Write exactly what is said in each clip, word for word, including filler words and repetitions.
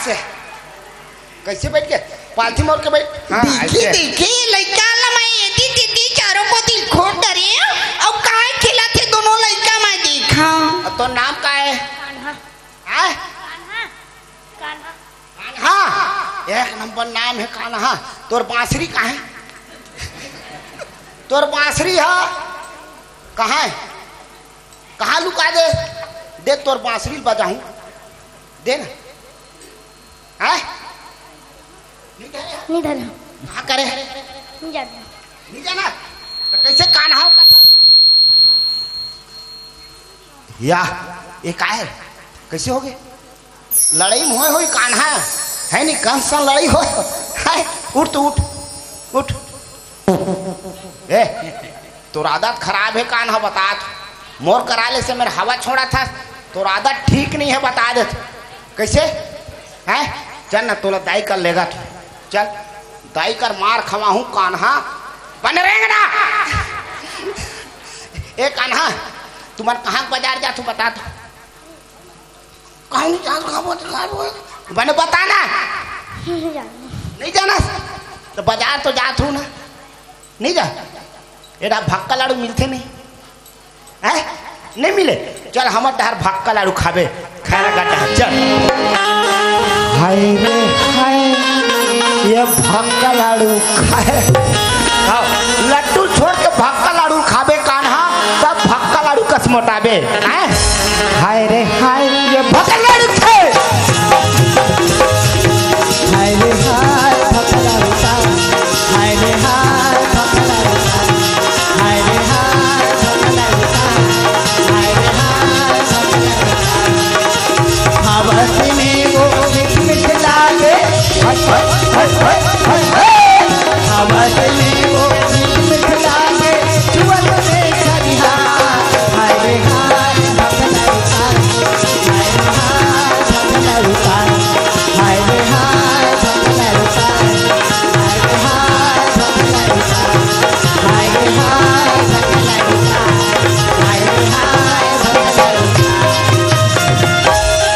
से। कैसे बैठ के? पालथी मोर के बैठ। हाँ, देखी, ऐसे। देखी, लइका ला मैं एती तेती चारों कोती खोट डरे, अउ काय खेलत हे दोनों लइका मैं देखा। अब तोर नाम का है? कान्हा। हाँ? कान्हा। कान्हा। कान्हा। एक नंबर नाम है कान्हा। तोर बांसुरी का है? तोर बांसुरी है? कहाँ है? कहाँ लुका दे? दे तोर बांसुरी बजाऊं। दे ना। हैं? नहीं धरे? नहीं धरे। कहाँ करे? नहीं जाना। नहीं जाना? तो कैसे कान्हा का था? या, ये का है? कैसे हो गए? लड़ाई में होए होई कान्हा, है नहीं? कौन सा लड़ाई हो? है? उठ तो उठ, उठ। ए, तोर आदत खराब है कान्हा, बतात। मोर करा ले से मेर हवा छोड़ा था, तोर आदत ठीक नहीं है, बता देत। कैसे? हैं? चल ना, तोला दाई कर लेगा तू। चल, दाई कर मार खवाहूँ कान्हा। बन रेंगना। ए कान्हा, तुमन कहाँ बाजार जाथू, बता तो। कहीं जान खाबो तो खाबो। बने बता ना। नहीं जाना। नहीं जाना? तो बाजार तो जाथू ना। नहीं जा। एड़ा भक्का लाड़ू मिलथे नहीं? हैं? नहीं मिले? चल, हमर डहर भक्का लाड़ू खाबे। खैरा का डहर, चल। हाय रे हाय, ये भक्का लाड़ू खाए। हाँ, लड्डू छोड़ के भक्का लाड़ू खाबे कान्हा, तब भक्का लाड़ू कस मोटाबे। हैं? हाय रे हाय, ये भक्का लाड़ू खाए। हाय रे हाय, भक्का लाड़ू खाए। हाय रे हाय, भक्का लाड़ू खाए। हाय रे हाय, भक्का लाड़ू खाए। हाय रे हाय, भक्का लाड़ू खाए। हवस में वो मिठ मिठ लागे। हट, हट, हट, हट, हट, हट। हवस में वो मिठ मिठ लागे। छुअत में सरिहा। हाय रे हाय, भक्का लाड़ू खाए। हाय रे हाय, भक्का लाड़ू खाए। हाय रे हाय, भक्का लाड़ू खाए। हाय रे हाय, भक्का लाड़ू खाए। हाय रे हाय, भक्का लाड़ू खाए। हाय रे हाय, भक्का लाड़ू खाए।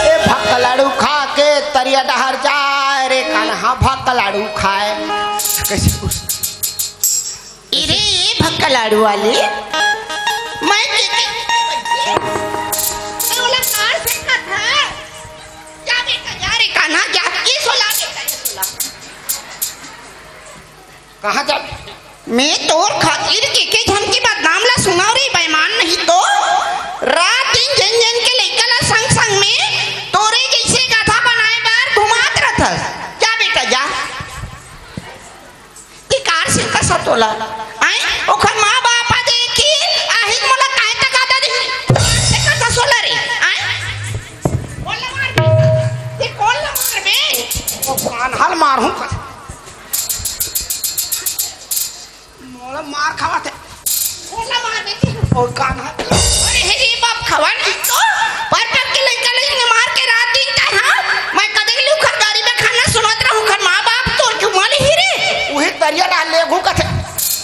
ए भक्का लाड़ू खा के तरिया डहर जाए रे कान्हा, भक्का लाड़ू खाए। कैसे? इरे, ए भक्का लाड़ू वाली, मैं के, के, मैं ओला कार से कथा। जा बेटा, जा रे कान्हा, जा, ये सोला बेटा, ये सोला। कहाँ जा? मैं तोर खातिर के, के झन के बदनाम ला सुनाव रे, बेईमान नहीं तो। रात दिन जन जन के लइका ला संग संग में तोरे जैसे गाधा बनाए बर घुमात रथस। जा बेटा, जा। धिकार सिंह का सतोला। आय, ओखर माँ बाप आ देखी, आहित मोला काय तक आदा दिही। देखा था सोला रे, आय। कोन ला मार बे? ते कोन ला मार बे? ओ कान्हा ल मारहूँ। मोला मार खावत है। कोन ला मार बे? ओ कान्हा। अरे हे रे बाप, खवा नहीं तो। पर पर के लइका लइका मार के रात दिन तय, हाँ? मैं कदे ले उखर गाड़ी में खाना सुनत रहूं, उखर माँ बाप तोर क्यों माली ही रे? उही तरिया डाल ले घू कथे।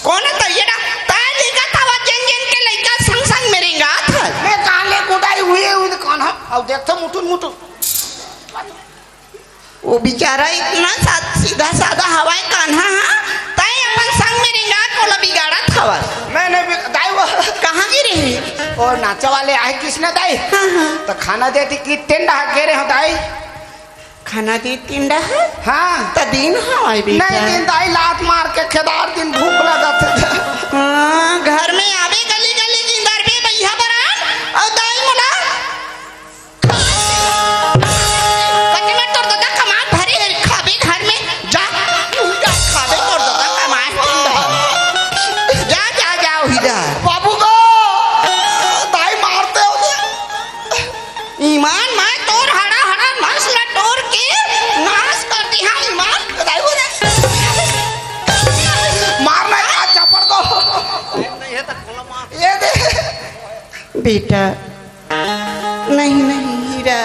कोन तरिया डाल? तय लेगा था वा जेन जेन के लइका संग संग मेरे गात है। मैं कहाँ ले कुदाई हुई है, उही कान्हा। अब देख तो मुटुन मुटुन। वो बेचारा इतना सा-, सीधा साधा हवय कान्हा, हा? तय अपन संग में रिंगा कोला बिगाड़त हवस। मैं नहीं बिग-, दाई वो। कहाँ गिरे हे? वो नाचा वाले आए कृष्णा दाई। हाँ, हाँ। तो खाना देती कि टेंडा गिरे हो दाई। खाना दे टेंडा है? हाँ। तो दिन हवय बेटा। नहीं दिन दाई लात मार के खेदार दिन भूख लगत है। हाँ, घर में आवे गली गली गिंदर बे बइहा बरान, और दाई मोला कते में तोर ददा कमात भरे हे, खाबे घर में, जा, जा खाबे तोर ददा कमात। जा, जा, जा, उही जा। बाबू गो, दाई मारते हो। ईमान माय तोर हड़ा हड़ा नस ला टोर के नाश कर दी, हाँ, ईमान। दाई बोले। मारना है आज झापड़ को। ये दे। बेटा, नहीं, नहीं, हीरा।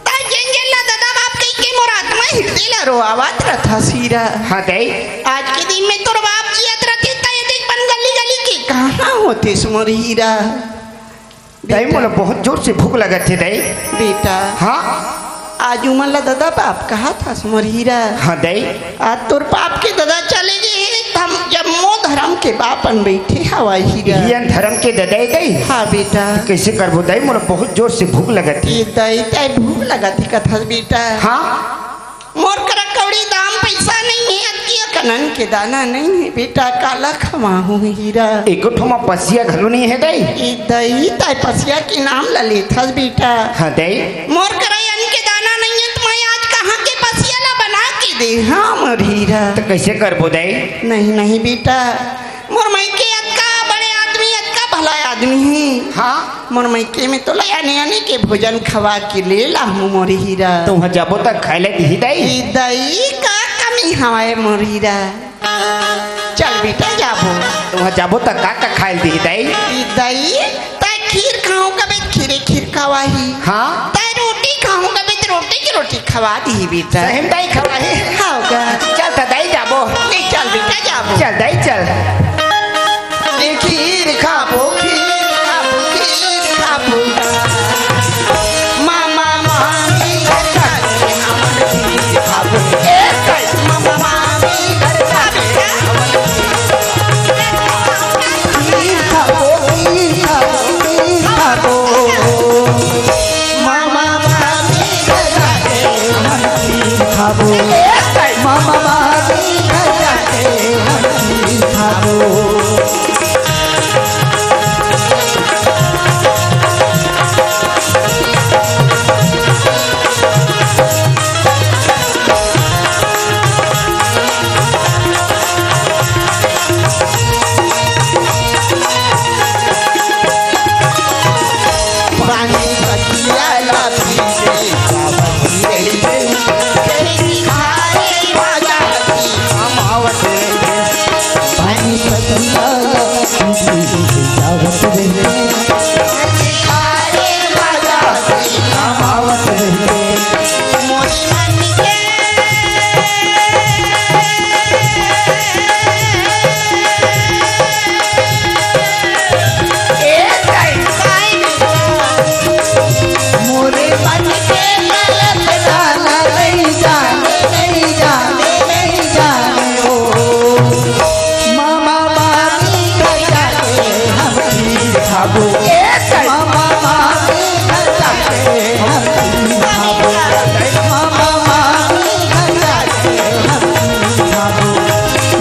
तैं जेन जेन ला ददा बाप कहि के मोर आत्मा हिरदे ला रोआवत रथस, हीरा। हाँ, दाई। आज के दिन में तोर बाप जियत रथे, तैं एदे पन गली गली के कहाँ होतेस मोर हीरा? दाई, बेटा। मोला बहुत जोर से भूख लगत हे, दाई। बेटा। हाँ? आज उमन ला ददा बाप कहत हस मोर हीरा। हाँ दाई। आज तोर बाप के ददा चले गे हे, त हम जम्मो धरम के बापन बइठे हवा हीरा। इही अन धरम के ददा ए दाई? हाँ बेटा। कइसे करबो दाई, मोला बहुत जोर से भूख लगत हे। ए दाई, तैं भूख लगत हे कथस बेटा? हाँ। मोर करा कौड़ी दाम पइसा नइ हे, अतकी अकनन के दाना नइ हे बेटा, काला खवाहूँ हीरा। एको ठो म पसिया घलो नइ हे दाई। ए दाई, तैं पसिया के नाम ल लेथस बेटा। हाँ दाई। मोर करा अन्न के दाना नइ हे, त मैं आज कहाँ के पसिया ल बना के देहँव मोर हीरा? त कइसे करबो दाई? नहीं, नहीं बेटा, मोर मइके अतका बड़े आदमी, अतका भला आदमी हे। हाँ। मोर मइके में तोला आने आने के भोजन खवा के ले लाहूँ मोर हीरा। त उहाँ जाबो त खाए ले दिही दाई? ए दाई, का कमी हवय मोर हीरा? चल बेटा जाबो। त उहाँ जाबो त का का खाए ले दिही दाई? ए दाई, तैं खीर खाहूँ कबे त खीरे खीर खवाही। हाँ। तैं रोटी खाहूँ कबे त रोटी के रोटी खवा दिही बेटा। सही म दाई खवाही? हाँ गा। चल त दाई जाबो। ले चल बेटा जाबो। चल दाई चल। ए खीर खाबो, खीर खाबो, खीर खाबो। मामा मामी घर जाके हमन खीर खाबो। ए दाई। मामा मामी घर जाके हमन खीर खाबो, खीर खाबो, खीर खाबो। मामा मामी घर जाके हमन खीर खाबो।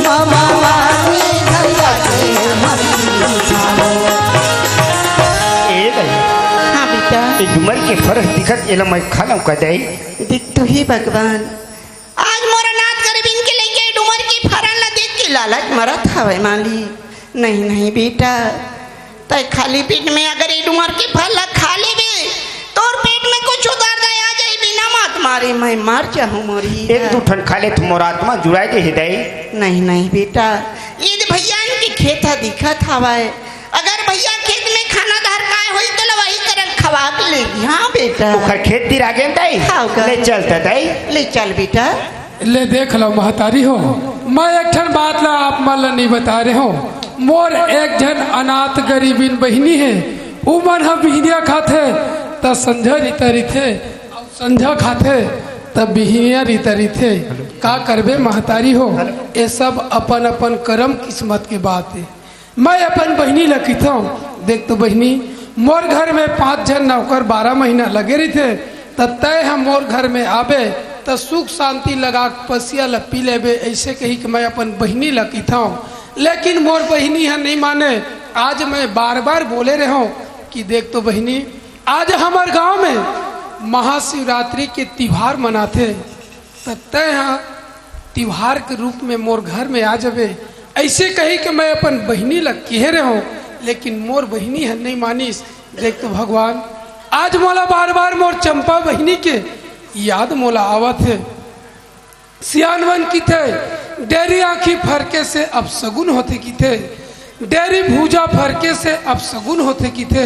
मामा मामी घर जाके हमन खीर खाबो। ए दाई। हाँ बेटा। ए डुमर के फर दिखत, एला मैं खा लूं का दाई? देख तो हे भगवान, आज मोर अनाथ गरीबिन के लइका डुमर के फरन ला देख के लालच मरत हवय माली। नहीं, नहीं बेटा, तैं खाली पेट में अगर ए डुमर के फल ला खा लेबे, तोर पेट में कुछ दर्द आ जाही, बिना मत मारे मैं मर जाहूं मोर हीरा। एक दू ठन खा ले त मोर आत्मा जुड़ा जाही दाई। नहीं, नहीं बेटा, ए दे भैया इनके खेत ह दिखत हवय, अगर भैया खेत में खाना धार काय होही त लवाही करन खवा के ले। हाँ बेटा। ओखर खेत तीर आगे दाई। हाँ का? ले चल त दाई। ले चल बेटा। ले देख लो महतारी हो, मैं एक ठन बात ला आप मन ला नहीं बता रहे हो। मोर एक झन अनाथ गरीबिन बहिनी हे, उमन ह बिहनिया खाथे त संझा रिता रिथे, अउ संझा खाथे त बिहनिया रिता रिथे। का करबे महतारी हो, ये सब अपन अपन करम किस्मत के बात हे। मैं अपन बहिनी ला कहिथंव, देख तो बहिनी, मोर घर में पांच झन नौकर बारह महीना लगे रहिथे, त तैं ह मोर घर में आबे, त सुख शांति लगा के पसिया ला पी लेबे, अइसे कहि के मैं अपन बहिनी ला कहिथंव। लेकिन मोर बहिनी ह नइ माने। आज मैं बार-बार बोले रहेंव कि देख तो बहिनी, आज हमर गांव में महाशिवरात्रि के तिहार मनाथे, त तैं ह तिहार के रूप में मोर घर में आ जबे, अइसे कहि के मैं अपन बहिनी ला केहे रहेंव, लेकिन मोर बहिनी ह नइ मानिस। देख तो भगवान, आज मोला बार-बार मोर चंपा बहिनी के याद मोला आवत हे। सियान मन किथे, डेरी आँखी फरके से अपसगुन होथे किथे, डेरी भूजा फरके से अपसगुन होथे किथे।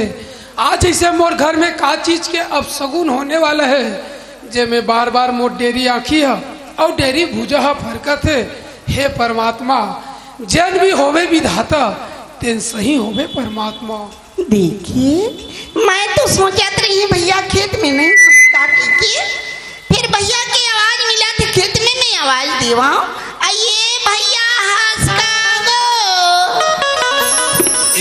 आज अइसे मोर घर में का चीज के अपसगुन होने वाला हे, जेमे बार-बार मोर डेरी आँखी ह अउ डेरी भूजा ह फरकत हे। हे परमात्मा, जेन भी होवे विधाता, तेन सही होवे परमात्मा। देखिए, मैं तो सोचत रही भैया खेत में नहीं का कहिके, भैया के आवाज मिलत हे, खेत में मैं आवाज देवंव। अये भैया हंस का गो।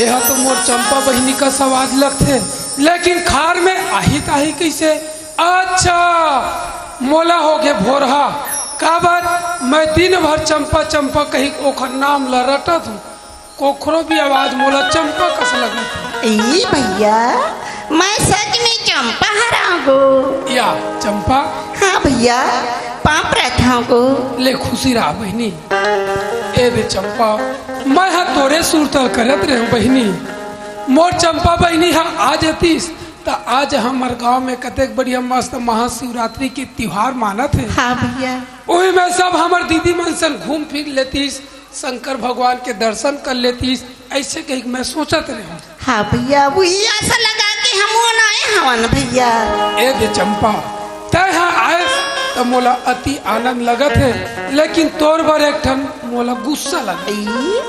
एहा तो मोर चंपा बहिनी कस आवाज लगथे, लेकिन खार में आही ताही कइसे? अच्छा, मोला होगे भोरहा। काबर मैं दिन भर चंपा चंपा कहिके ओखर नाम ल रटत हंव। कोखरो भी आवाज मोला चंपा कस लगत हे। ए भैया, मैं सच में चंपा हरंव गो। या चंपा? हाँ भैया, पाँव परत हंव गो। ले खुशी रहा बहिनी। ए दे चंपा, मैं हा तोरे सुरता ल करत रहेंव बहिनी। मोर चंपा बहिनी हा आ जातिस त आज हमर गांव में कतेक बढ़िया मस्त महाशिवरात्रि के तिहार मानत हे। हाँ भैया। ओही में सब हमर दीदी मन संग घूम फिर लेतिस, शंकर भगवान के दर्शन कर लेतिस, अइसे कहिके मैं सोचत रहेंव। हाँ भैया, वही आसा लगा के हमन आए हवन भैया। ए दे चंपा, तैं हा आएस त मोला अति आनंद लगत हे, लेकिन तोर बर एक ठन मोला गुस्सा लगत हे। ई,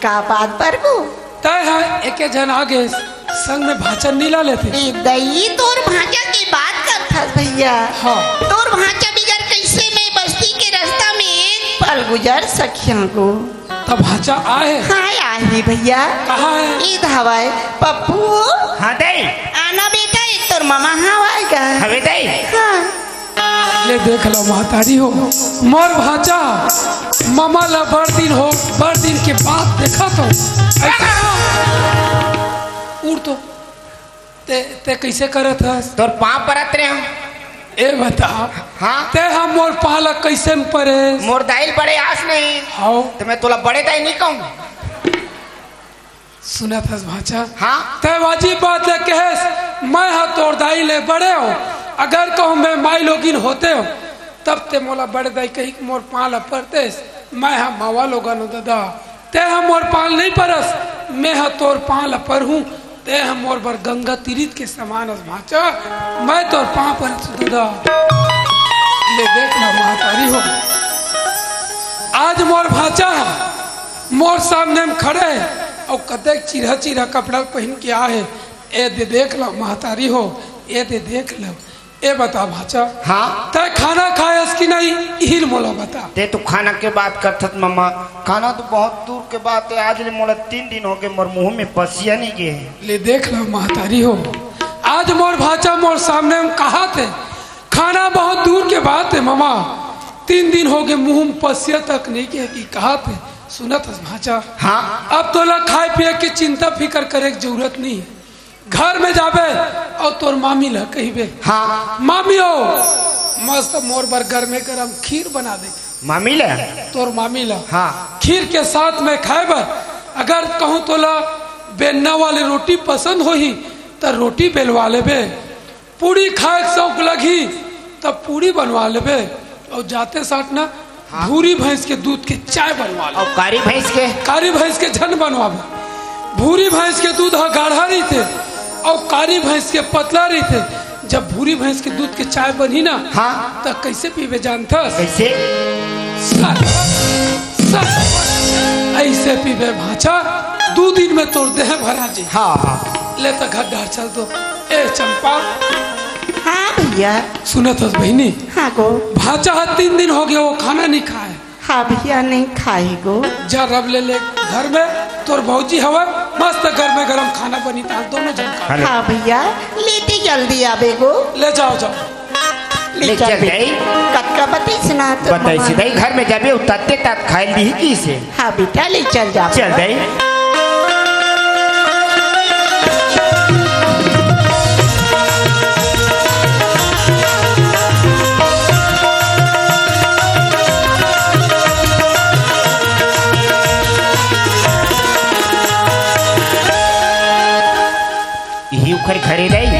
का बात बर गो? तैं हा एके झन आ गेस, संग में भांचा नइ ला लेते। ए दई, तोर भांचा के बात करथस भैया। हाँ। तोर भांचा बिगर कइसे मैं बस्ती के रस्ता में एक पल गुजर सकिहंव गो? त भांचा आए? हाँ, आही भैया। कहाँ हे? ईद हवय, पप्पू। हाँ दई। आना बेटा, ए तोर ममा हा आए गा। हवे दई। हाँ। ले देख ला महतारी हो, मोर भांचा ममा ला बड़ दिन हो, बड़ दिन के बाद देखत हंव। अइसे उठ तो। तैं, तैं कइसे करत हस? तोर पाँव परत रहेंव। ए बता, हाँ? तैं हा मोर पाँव ला कइसे परेस? मोर दाई ल बड़े आस नहीं। हव। त मैं तोला बड़े दाई नइ कहंव। सुनत हस भांचा? हाँ। तैं वाजिब बात ल कहेस, मैं हा तोर दाई ले बड़े हंव। अगर कहूँ मैं माईलोगिन होतेंव, तब तैं मोला बड़े दाई कहिके मोर पाँव ल परतेस। मैं हा मवा लोगन हंव ददा, तैं हा मोर पाँव ल नइ परस, मैं हा तोर पाँव ल परहूँ। तैं हा मोर बर गंगा तीरित के समान हस भांचा, मैं तोर पाँव परत हंव ददा। ले देख ना महतारी हो, आज मोर भांचा मोर सामने में खड़े हे अउ कतेक चिरहा चिरहा कपड़ा पहिन के आए हे। ए दे देख ला महतारी हो, ए दे देख ला। ए बता भांचा, हाँ? तैं खाना खायस कि नहीं, इही ल मोला बता। तैं तो खाना के बात करथस ममा, खाना तो बहुत दूर के बात हे। आज ले मोला तीन दिन होगे, मोर मुंह में पसिया नइ गे हे। ले देख ला महतारी हो, आज मोर भांचा मोर सामने में कहत हे, खाना बहुत दूर के बात हे ममा, तीन दिन होगे मुंह में पसिया तक नइ गे हे कि कहत हे। सुनत हस भांचा? हाँ। अब तोला खाए पिए के चिंता फिकर करे के जरूरत नइ हे। घर में जाबे अउ तोर मामी ला कहिबे, हाँ। मामी हो, मस्त मोर बर गरमे गरम खीर बना दे। मामी ला? तोर मामी ला। हाँ। खीर के साथ में खाए बर अगर कहूँ तोला बेलना वाले रोटी पसंद होही, त रोटी बेलवा लेबे। पूड़ी खाए के शौक लगही, त पूड़ी बनवा लेबे। अउ जाते साथ ना, हाँ। भूरी भैंस के दूध के चाय बनवा ले। अउ कारी भैंस के? कारी भैंस के झन बनवाबे। भूरी भैंस के दूध ह गाढ़ा रहिथे अउ कारी भैंस के पतला रहिथे। जब भूरी भैंस के दूध के चाय बनही ना, हाँ। त कइसे पीबे जानथस? कइसे? सर, सर, अइसे पीबे भांचा, दू दिन में तोर देह भरा जाही। हाँ, हाँ। ले त घर डहर चल तो। ए चंपा। हाँ भैया। सुनत हस बहिनी? हाँ गो। भांचा ह तीन दिन होगे, ओ खाना नइ खाए। हाँ भैया, नइ खाए गो। जा रब ले ले घर में, तोर भौजी हवय, मस्त गरमे गरम खाना बनही, तहां दोनों झन खा। हाँ भैया, लेते जल्दी आबे गो। ले जाव, जाव। ले ले चल चल दे। दे। कतका बतइस ना तो बताइस ममा। दे, घर में जाबे, ओ तत्ते तात खाए ल दिही कइसे? हाँ बेटा, ले चल जा। चल दे। इही उखर घरे रही।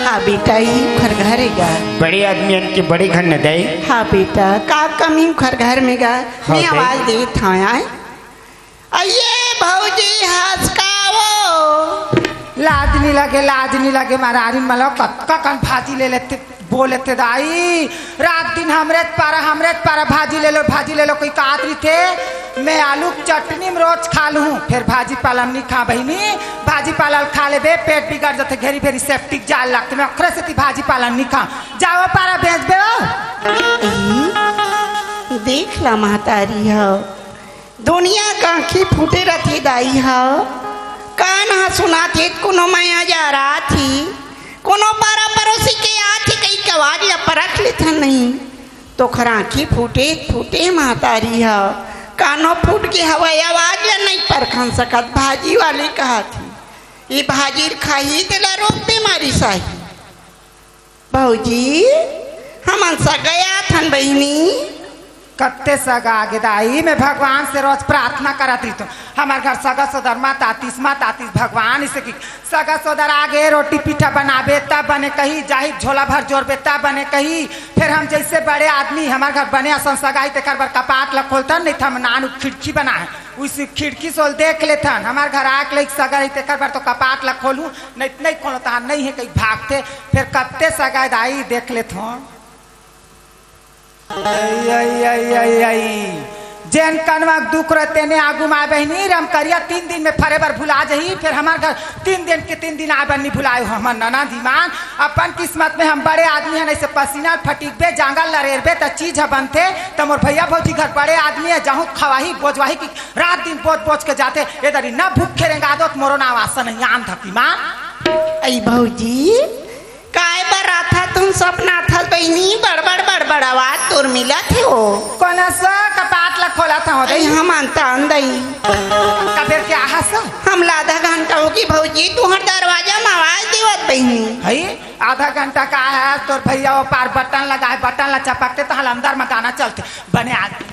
हाँ बेटा, इही उखर घरे गा। बड़े आदमियन के बड़े घर न दे। हाँ बेटा, का कमी उखर घर में गा? हाँ, मैं दे। आवाज देत हंव आय। अये भौजी हंसकावो। लाज नइ लगे, लाज नइ लगे, महतारी मन ला कतका कन फांसी ले लेते। बोले थे दाई, रात दिन हमरे पारा, हमरे पारा भाजी ले लो, भाजी ले लो, कोई कात रहिथे। मैं आलू के चटनी में रोज खा लूँ, फिर भाजी पाला नहीं खा बहिनी। भाजी पाला खा लेबे, पेट बिगड़ जाथे, घेरी भेरी सेप्टिक जाल लगथे। मैं ओखरे सेती भाजी पाला नहीं खा। जाओ पारा बेच बे ओ। देख ला महतारी ह, दुनिया का आँखी फूटे रथे दाई ह। कान ह सुनाथे त कोनो मया जा रहा थी, कोनो पारा पड़ोसी के आथी कई के आवाज ला परख लेथन नहीं। तोखर आँखी फूटे फूटे महतारी ह, कानो फूट के हवय आवाज ला नहीं परखन सकत। भाजी वाले कहा थी, ये भाजी खाही तेला रोग बीमारी साही। भौजी, हमन सगा आथन बहिनी। कत्ते सगा आगे दाई, मैं भगवान से रोज प्रार्थना करत रहिथों, हमर घर सगा सोदर मत आतिस, मत आतिस। भगवान इसे कि सगा सोदर आगे, रोटी पीठा बनाबे तब बने कही, जाही झोला भर जोरबे तब बने कही। फिर हम जैसे बड़े आदमी, हमर घर बने असन सगा आही, तेकर बर कपाट ल खोलथन, नहीं त हम नान खिड़की बना है, उसी खिड़की से ओल देख लेथन। हमर घर आके लइक सगा आही, तेकर बर तो कपाट ल खोलूं, नहीं त नहीं खोलूं, तहां नहीं है कहीं भागथे। फिर कत्ते सगा दाई देख लेथों। आई, आई, आई, आई, आई। जेन कनवा के दुख रहे तेने आगू में आए बहिनी, रमकरिया तीन दिन में फरे बर भुला जही, फिर हमर घर तीन दिन के तीन दिन आए बर नहीं भुलाए हो। हमर ननद ईमान, अपन किस्मत में हम बड़े आदमी हन, ऐसे पसीना फटिकबे, जांगर लरेरबे त चीज ह बनथे। त मोर भैया भौजी घर बड़े आदमी है, जाहूं खवाही बोजवाही की रात दिन बोज बोज के जाथे। ए दरी न भूखे रेंगा दो त मोरो नाव आसन नहीं आन धकी मान। अई भौजी, काय बर राथा तुम सपना थल बहिनी, बड़बड़ बड़बड़ आवाज तोर मिलत हे ओ। कोना सा कपाट ला खोला था हो अई दई। हम अंता अंदई। कबेर के आहा सा? हम ला आधा घंटा होगी भौजी, तुहर दरवाजा में आवाज देवत बहिनी। हई, आधा घंटा का है, तोर भैया ओ पार बटन लगा है, बटन ला चपकते त हल अंदर में गाना चलते। बने आज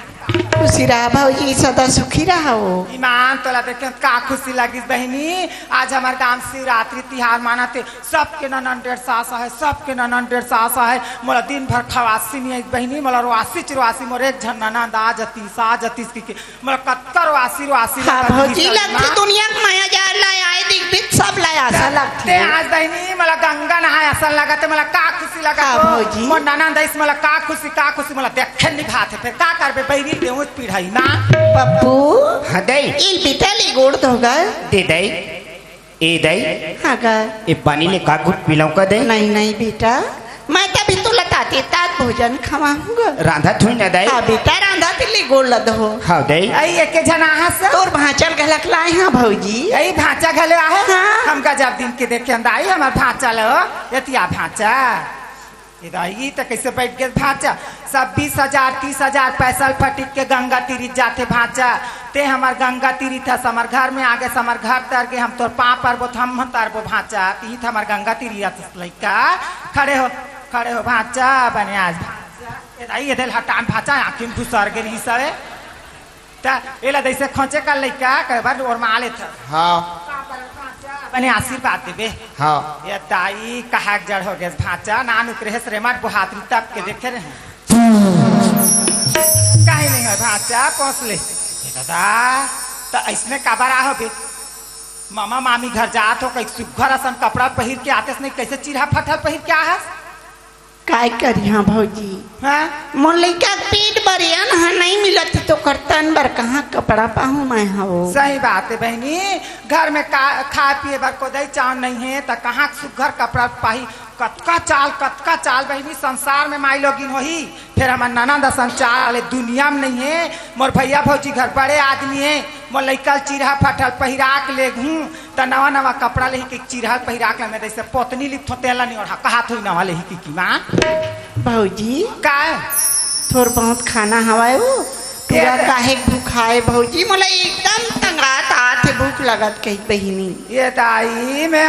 खुशी रहा भौजी, सदा सुखी रहा हो। ईमान तोला देखे का खुशी लगिस बहिनी। आज हमर गांव शिवरात्रि तिहार मानत हे, सबके ननन डेढ़ सास आहे, सबके ननन डेढ़ सास आहे। मोला दिन भर खवासी नहीं आई बहिनी, मोला रोआसी चिरवासी, मोर एक झन ननन आ जतीस, आ जतीस की, की मोला कतका रोआसी रोआसी हाँ लगत भौजी, रहिस लगथे मा। दुनिया के माया जाल ला आए दिख बित सब ला आसा लगथे। ते आज बहिनी मोला गंगा नहाए असन लगत हे, मोला का खुशी लगत हाँ हो। भौजी। मोर ननन दईस मोला का खुशी, का खुशी मोला देखे नहीं भात हे, फिर का करबे बहिनी देहूं पिढ़ाई ना। पप्पू। हाँ दई। इल बिता ले गोड़ धोगा। दे दई। ए दई। हाँ गा। ए पानी ले का घुट पिलाऊं का दई? नहीं नहीं बेटा, मैं तभी तो लताते तात भोजन खवाऊंगा। रांधा थोड़ी ना दई। हाँ बेटा, रांधा तिल्ली गोड़ लद हो। हाँ दई। आई एक जना हस। तोर भांचल घलक लाए हाँ भौजी। आई भांचा घले आहे। हाँ। हम गजब दिन के देखे हम दाई हमर भांचा लो। यतिया भांचा। ए दाई, ई त कइसे बइठ गेस भांचा? सब बीस हजार, तीस हजार पैसा ल फटिक के गंगा तीरित जाथे भांचा। ते हमर गंगा तीरित हस, हमर घर में आगेस, हमर घर तर गे, हम तोर पांव परबो, त हम तरबो भांचा। तिही त हमर गंगा तीरित हस लइका। खड़े हो, खड़े हो भांचा, बने आज भांचा। ए दाई, एदे ल हटान भांचा, आंखी में घुसर गे रिहिस हवे। त एला जइसे खोंचे कर लइका, कहे बर ओरमा लेथस। हाँ। बने आशीर्वाद देबे। हाँ। ए दाई, कहा के जड़ हो गेस भांचा, नान उकरेस रे मत बोहातरी तब के देखे रहे। काहे नहीं है भांचा, पोस ले। ए दादा, त अइसने काबर आ होबे? मामा मामी घर जात हो, कहीं सुग्घर असन कपड़ा पहिर के आतेस नहीं, कइसे चिरहा फटल पहिर के आहस? काय करिहां भौजी? हाँ? मोर लइका के पेट बरे अन ह नहीं मिलत हे त ओकर तन बर कहाँ कपड़ा पाहूं मैं हव? सही बात हे बहिनी, घर में का, खाए पिए बर कोदई चाउर नहीं हे त कहाँ सुग्घर कपड़ा पाही? कतका चाल, कतका चाल बहिनी, संसार में माई लोगिन होही, फेर हमर ननद असन चाल ए दुनिया में नहीं हे। मोर भैया भौजी घर बड़े आदमी हे, मोर लइका ल चिरहा फटल पहिरा के लेगहूं, त नवा नवा कपड़ा लेही के चिरहा पहिरा के मैं जइसे पोतनी लिपथों तेला नहीं ओढ़ा, कहात होही नवा लेही की, की माँ। भौजी, काय? थोर बहुत खाना हवय वो, पूरा ए काहे भूखाए भौजी, मोला एकदम तंगात आत हे, भूख लगत कही बहिनी। ए दाई, मैं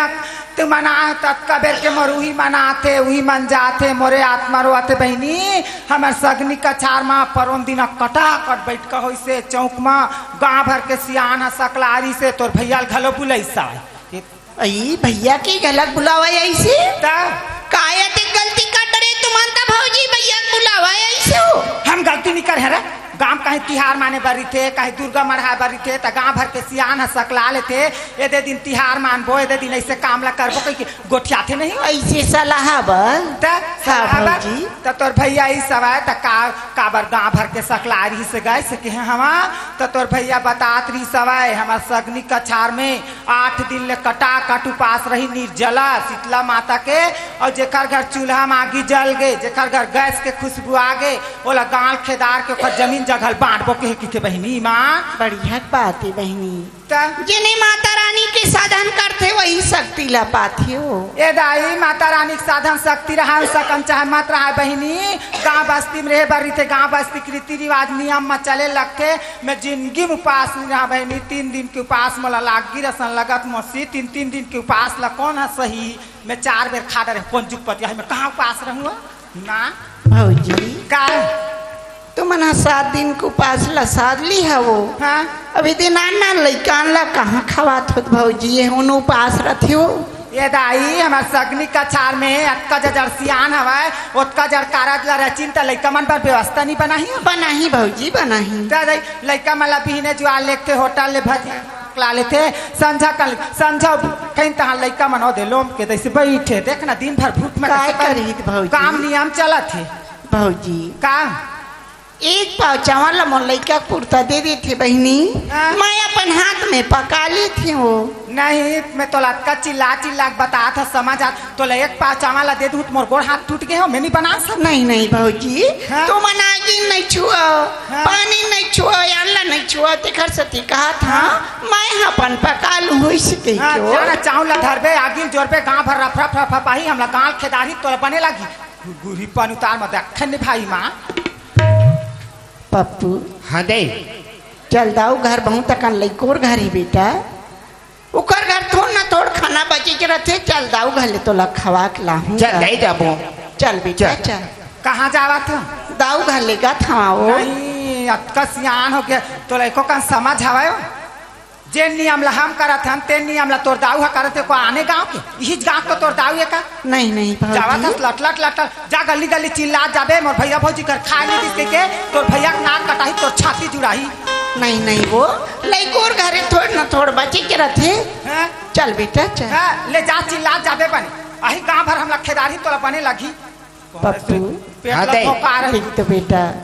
तुमन आए ततका बेर के मोर उही मन आथे, उही मन जाथे, मोरे आत्मा रोआथे बहिनी। हमर सगनी कछार म परोन दिन कटाकट बइठका होइसे चौक म, गांव भर के सियान ह सकलारिसे, तोर भैया ल घलो बुलइस आय। अई, भैया के घलक बुलावा अइसे? त? काय अतेक गलती कर डरे तुमन त भौजी भैया के बुलावा अइसे हो? हम गलती नहीं करे हन रे। गांव कहीं तिहार माने बर रहिथे, कहीं दुर्गा मढ़ाए बर रहिथे, त गांव भर के सियान ह सकला लेथे, "एदे दिन तिहार मानबो, एदे दिन अइसे काम ला करबो," कहिके गोठियाथे नहीं। अइसे सलाह बर? त हाँ, सलाह बर? भौजी। त तोर भैया अइस हवय, त का, काबर गांव भर के सकला रिहिस गइस कहे हवा, त तोर भैया बतात रिहिस हवय, हमर सगनी कछार में आठ दिन ले कटाकट उपास रही, निर्जला शीतला माता के, अउ जेकर घर चूल्हा म आगी जल गे, जेकर घर गैस के खुशबू आ गे, ओला गाल खेदार के ओकर जमीन जघा ल बांटबो कहे कहिथे बहिनी माँ। बढ़िया बात हे बहिनी। त? जेने माता रानी के साधन करथे, वही शक्ति ला पाथे हो। ए दाई, माता रानी के साधन शक्ति रहय सकन चाहे मत रहय बहिनी, गांव बस्ती में रहे बर रहिथे, गांव बस्ती के रीति रिवाज नियम म चले लगथे। मैं जिंदगी में उपास नहीं रहा बहिनी, तीन दिन के उपास मोला लागी रसन लगत मौसी, तीन, तीन दिन के उपास ला कौन ह सही? मैं चार बेर खा डरे, कौन जुगपति है, मैं कहाँ उपास रहूँ? ना। भौजी, का? तुमन ह सात दिन के उपास ला साध ली हवो। हाँ। अभी दिन आन ना लइकान ला कहाँ खवात होत भौजी, ये उन उपास रथे हो? ये दाई, हमर सगनी कछार में अतका जजर सियान हवय, ओतका जड़ कारज ला रचिन त लइका मन बर व्यवस्था नहीं बनाही? बनाही भौजी, बनाही। त दाई, लइका मन ला बिहने जुआर लेगथे, होटल ले भजिया ला लेथे, संझा कल, संझा खइन तहाँ लइका मन ओदे लोम के जइसे बइठे, देख ना, दिन भर भूख में काय कइसे करित भौजी? काम नियम चलत हे। भौजी। का? एक पाव चावल ला मोर लइका के पुरता दे देथे बहिनी, हाँ। मैं अपन हाथ में पका लेथे हो। नहीं, मैं तोला अतका चिल्ला चिल्ला के बतात ह, समझ आ, तोला एक पाव चावल ला दे दूँ त मोर गोड़ हाथ टूट गे हो, मैं नहीं बना सकत। नहीं, नहीं भौजी, हाँ? तुमन आगी नहीं छुआ, हाँ। पानी नहीं छुआ, अन्न नहीं छुआ, तेखर सेती कहत हँव, हाँ। मैं अपन पका लूँ, होइस कहिके हाँ, हो। जा ना, चावल ला धरबे, आगी ल जोरबे, गाँव भर रफ रफ रफ रफ आही, हमला गाल खेदारही, तोला बने लागी। गुरही पन उतार मत, अखन निभाई माँ। पप्पू। हाँ दे। चल दाऊ घर, बहुत अकन लइकोर घर हे बेटा। ओकर घर थोड़ ना थोड़ खाना बचे के रथे, चल दाऊ घर ले तोला खवा के लाहूँ चल गा। दे जाबो। चल बेटा, चल। चल। कहाँ जावत हो? दाऊ घर लेगत हँव। नहीं, अतका सियान हो गे, तोला एको कन समझ हवय? जेन नियम ला हम करत हन, तेन नियम ला तोर दाऊ ह करत हे, को आने गाँव के? इहीच गाँव के तोर दाऊ हे का? नहीं, नहीं, भौजी। जावत हस लट, लट, लट, लट, जा गली, गली चिल्लात जाबे, "मोर भैया भौजी घर खाए नहीं दिस," कहिके, तोर भैया के नाक कटाही, तोर छाती जुड़ाही। नहीं, नहीं, वो लइकोर घरे थोड़ न थोड़ बचे के रथे। हाँ? चल बेटा, चल। हाँ, ले जा चिल्लात जाबे बने। अही गाँव भर हमला खेदारही, तोला बने लगही। पप्पू, पेट हाँ, ला दे। भोंका रही। देख तो बेटा,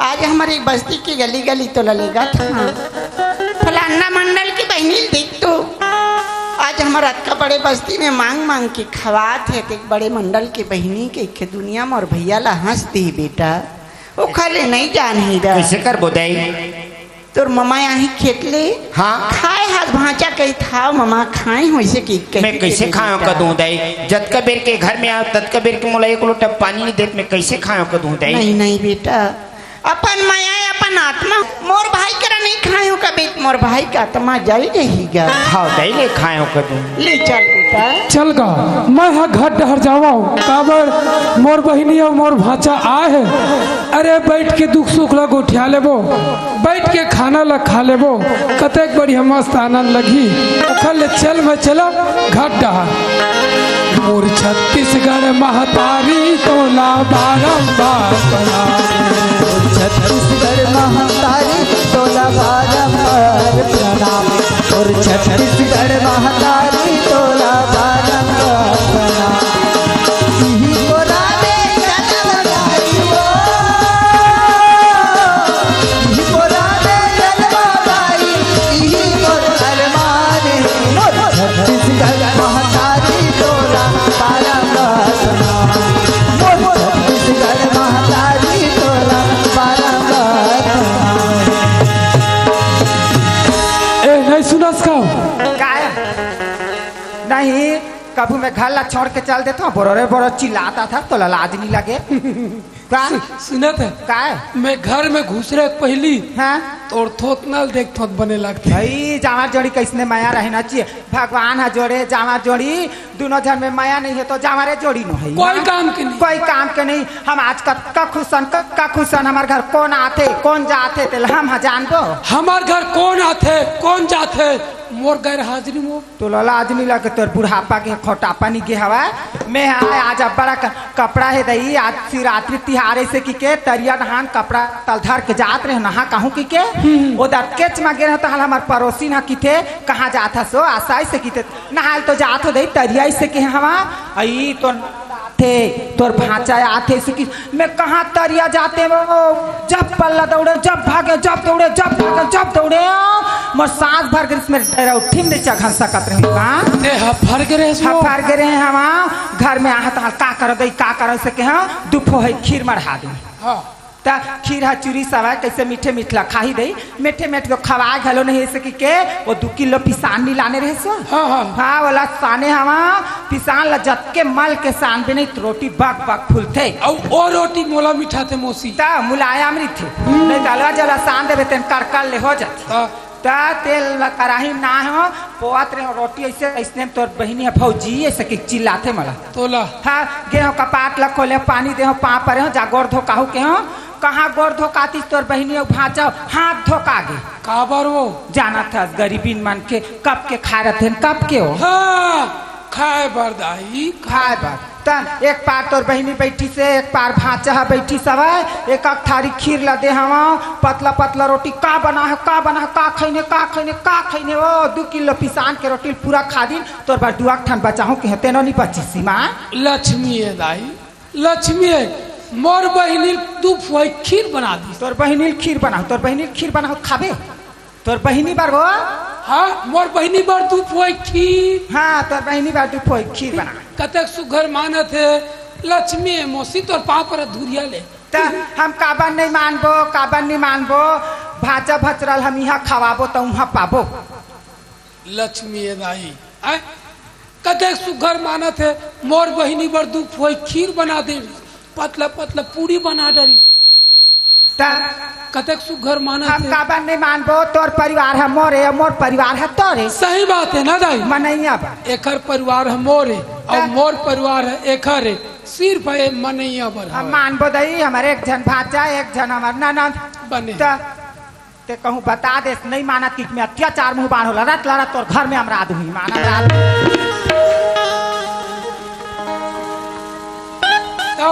आज हमर एक बस्ती के गली गली तोला लेगत हँव। फलाना मंडल के बहिनी ल देख तो, आज हमर अतका बड़े बस्ती में मांग मांग के खवात हे, ते बड़े मंडल के बहिनी कहिके दुनिया मोर भैया ला हँस दिही बेटा, ओखर ले नहीं जानही गा। कइसे करबो दाई? तोर ममा आही खेत ले। हाँ। खाए हस भाँचा कहिथे, "हाव ममा, खाए हों," अइसे कहिके मैं कइसे खायों कदूँ दाई? जतका बेर के घर में आँव, ततका बेर के मोला एक लोटा पानी नहीं देत, मैं कइसे खायों कदूँ दाई? नहीं, नहीं बेटा, अपन मया, अपन आत्मा, मोर भाई करा नहीं खायों कबे, मोर भाई के आत्मा जल जही गा। हाव दाई, ले खायों कदूँ। ले चल बेटा। चल गा, मैं ह घर डहर जावँव। काबर? मोर बहिनी अउ मोर भाँचा आए हे। अरे, बइठ के दुख सुख ला गोठिया लेबो, बइठ के खाना ला खा लेबो, कतेक बढ़िया मस्त आनंद लगही। ओखर ले चल, मैं चलँव घर डहर। मोर छत्तीसगढ़ महतारी तोला बारंबार प्रणाम। मोर छत्तीसगढ़ महतारी तोला बारंबार प्रणाम। मोर छत्तीसगढ़ महतारी तोला बारंबार प्रणाम। इही गोरा में जन्म पाई हो, इही गोरा में जन्म पाई, इही मोर अरमान हे। मोर छत्तीसगढ़ महतारी तोला बारंबार प्रणाम। मोर छत्तीसगढ़ महतारी तोला बारंबार प्रणाम। ए, नहीं सुनस का? काय? नहीं, कभू मैं घर ला छोड़ के चल देथँव, बोरो रे बोरो चिल्लात हस, तोला लाज नहीं लगे? का? सु-, सुनत हे? काय? मैं घर में घुसरे के पहिली हाँ? तोर थोथना ल देखथँव त बने लगथे। भाई, जाँवर जोड़ी कइसने मया रहना चाहिए। भगवान ह जोड़े जाँवर जोड़ी, दूनों झन में मया नहीं हे त जाँवरे जोड़ी नोहे। कोई काम के नहीं। कोई काम के नहीं। हम आज कतका खुश हन, कतका खुश हन, हमर घर कोन आथे, कोन जाथे, तेला हम ह जानबो। हमर घर कोन आथे, कोन जाथे, मोर गैर हाजिरी मोर। तोला लाज नइ लगे, तोर बुढ़ापा के खोटापा नइ गे हवय। मैं हा आज अब्बड़ क-, कपड़ा हे दई, आज शिवरात्रि तिहार हे से कहिके तरिया नहान कपड़ा तल धर के जात रहे, नहा कहूँ कहिके। हम्म। ओ दतकेच म गे रहे त हाल हमर पड़ोसिन ह किथे, "कहाँ जात हस ओ?" आसाई से किथे, "नहाय ल तो जात हो दई, तरिया," अइसे कहे हवं। अई तो थे, तोर भांचा आथे, सुखी, मैं कहाँ तरिया जाते वो, जब पल्ला दौड़े, जब भागे, जब दौड़े, जब भागे, जब दौड़े, मोर सांस भर गिरिस, मेरे डरा उठी में चघन सकत रहे का। ते ह फर गे रहे सो। ह फर गे रहे हवं, घर में आहत हाल का करो दई, का करो से के, हाँ, दू फोहे खीर मढ़ा दे। हाँ। त खीर ह चुरी सवाय, कइसे मीठे मीठ ला खाही दई, मीठे मीठ तो खवाय घलो नहीं, अइसे कहिके ओ दू किलो पिसान नइ लाने रहे सो। हाँ, हाँ। हाँ, ओला साने हवं, पिसान ला जतके मल के सानबे नहीं त रोटी बक बक फूलथे। अउ ओ रोटी मोला मिठाथे मौसी। त मुलायम रहिथे। हम्म। नहीं त अलवा जला सान देबे तेन करकर ले हो जाथे। हाँ। त तेल ला कराही ना हो, पोआत रहे हो रोटी अइसे, अइसने में तोर बहिनी ह भौजी अइसे कहिके चिल्लाथे मोला। तोला। हाँ, गे हो कपाट ला खोले, पानी दे हो, पाँव परे हो, जा गोड़ धो काहू के हो। कहाँ गोड़ धोकातिस तोर बहिनी अउ भांचा, हाथ धोका गे। काबर वो? जानत हस, गरीबिन मन के कब के खाए रथेन, कब के हो। हाँ, खाए बर दाई, खाए बर। त एक पार तोर बहिनी बइठिस हे, एक पार भांचा ह बइठिस हवय, एक एक थारी खीर ल दे हवं, पतला पतला रोटी, का बना हे, का बना हे, का खइने, का खइने, का खइने, ओ दू किलो पिसान के रोटी ल पूरा खा दिन, तोर बर दुआ ठन बचाहूं के हे, तेनो नइ बचिस हे मां। लक्ष्मी हे दाई, लक्ष्मी हे, मोर बहिनी दू फोई खीर बना दिस। तोर बहिनी ल खीर बनाहूं, तोर बहिनी ल खीर बनाहूं, खाबे? तोर बहिनी बर हो? हाँ, मोर बहिनी बर दू फोई खीर। हाँ, तोर बहिनी बर दू फोई खीर बना। कतेक सुघर मानत हे, लक्ष्मी हे मौसी, तोर पाँव पर धुरिया ले। त हम काबर नइ मानबो, काबर नइ मानबो? भांचा भचरा ल हम इहाँ खवाबो त उहाँ पाबो। लक्ष्मी हे दाई, आय? कतेक सुघर मानत हे, मोर बहिनी बर दू फोई खीर बना दे, पतला पतला पूड़ी बना डरी। त कतेक सुघर मानत हम हे। काबर नइ मानबो? तोर परिवार ह मोर हे, मोर परिवार ह तोर हे। सही बात हे ना दाई? मनैया बर। एकर परिवार ह मोर हे, अउ त मोर परिवार ह एकर हे। सिर्फ ए मनैया बर हम हवय। मानबो दई, हमर एक झन भांचा, एक झन हमर ननद। बने। त ते कहूँ बता देस, नइ मानत कि मैं अत्याचार मुँह बाढ़ हो लड़त लड़त तोर घर में अमरा दूही, मान अमरा दूही। तो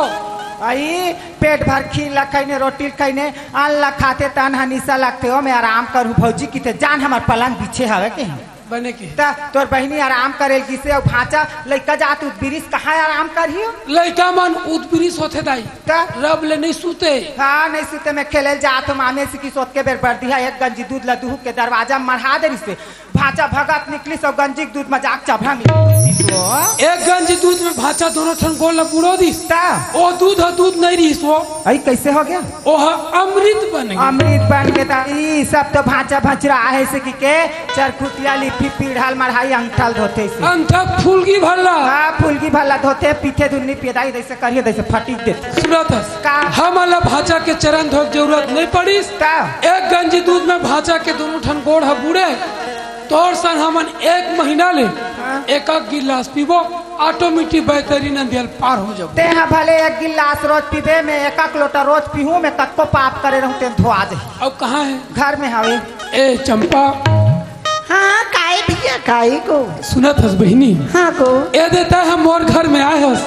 अई पेट भर खीर ल खइने, रोटी ल खइने, अन्न ल खाथे त अनहनिसा लगथे, ओ मैं आराम करहूँ भौजी किथे, जान हमर पलंग बिछे हवे के। बने के। त तोर बहिनी आराम करे ल गिसे अउ भांचा लइका जात उत बिरिस कहाँ आराम करही? लइका मन उत बिरिस होथे दाई। त? रब ले नइ सुते। हाँ, नइ सुते, मैं खेले ल जात हो, मामे सिकिस ओतके बेर बरदिहा एक गंजी दूध ल दुहू के दरवाजा म मढ़ा दे रिसे। भांचा भगत निकलिस अउ गंजी के दूध म जाके चभरा मिल गिस वो। एक गंजी दूध में भांचा दोनों ठन गोड़ ल बुड़ो दिस। त? ओ दूध ह दूध नइ रिहिस वो। अई कइसे हो गया? ओह अमृत बन गे। अमृत बन गे दाई, सब तो भांचा भचरा आहे से कि के चरखुटिया लिपि पीढ़ा ल मढ़ाई अंगठा ल धोथे से। अंगठा फुलगी भल्ला। हाँ, फुलगी भल्ला धोथे, पीथे धुन नइ पिए दाई, जइसे करिए तइसे फटिक देथे। सुनत हस? का? हमन ल भांचा के चरन धोए के जरूरत नइ पड़िस। का? एक गंजी दूध में भांचा के दोनों ठन गोड़ ह बुड़े। तोर संग हमन एक महीना ले हाँ। एक एक गिलास पीबो, automatic बैतरी नंदिया ल पार हो जाबो। तेंहा भले एक गिलास रोज पीबे, मैं एक एक लोटा रोज पीहूं, मैं कतको पाप करे रहूं, तेन धोआ जाही। अउ कहाँ हे? घर में हवे। ए चंपा। हाँ, काय भैया, काय को? सुनत हस बहिनी? हाँ को। ए देता हम मोर घर में आए हस,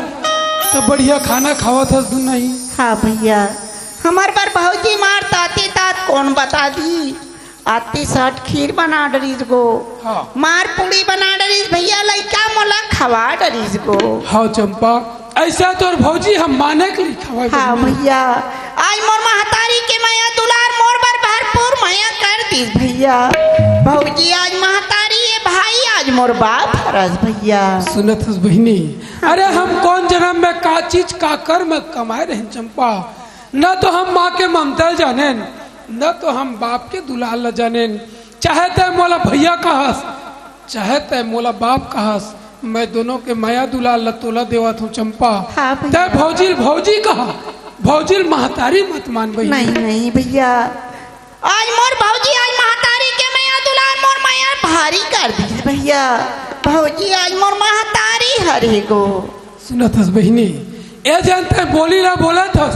त बढ़िया खाना खावत हस धुन नहीं। हाँ भैया, हमर बर भौजी मार ताती तात कोन बता दी? आती साठ खीर बना डरिस गो। हाँ। मार पूड़ी बना डरिस भैया, लइका मोला खवा डरिस गो। हाँ चंपा, अइसा तोर भौजी हम माने के नइ खवाय हाँ बहिनी। भैया, आज मोर महतारी के मया दुलार मोर बर भरपूर मया कर दिस भैया। भौजी आज महतारी हे, भाई आज मोर बाप हरस भैया। सुनत हस बहिनी, अरे हम कोन जनम में का चीज का कर्म कमाए रहेन चंपा, न तो हम माँ के ममता ल जानेन, न तो हम बाप के दुलार ल जानेन। चाहे तैं मोला भैया कहस, चाहे तैं मोला बाप कहस, मैं दोनों के मया दुलार ल तोला देवत हूँ चंपा। हाँ भैया। तैं भौजी ल भौजी कहा, भौजी ल महतारी मत मान बहिनी। नहीं, नहीं भैया, आज मोर भौजी आज महतारी के मया दुलार मोर मया भारी कर दिस भैया। भौजी आज मोर महतारी हरे गो। सुनत हस बहिनी, ए जन तैं बोली ला बोलत हस,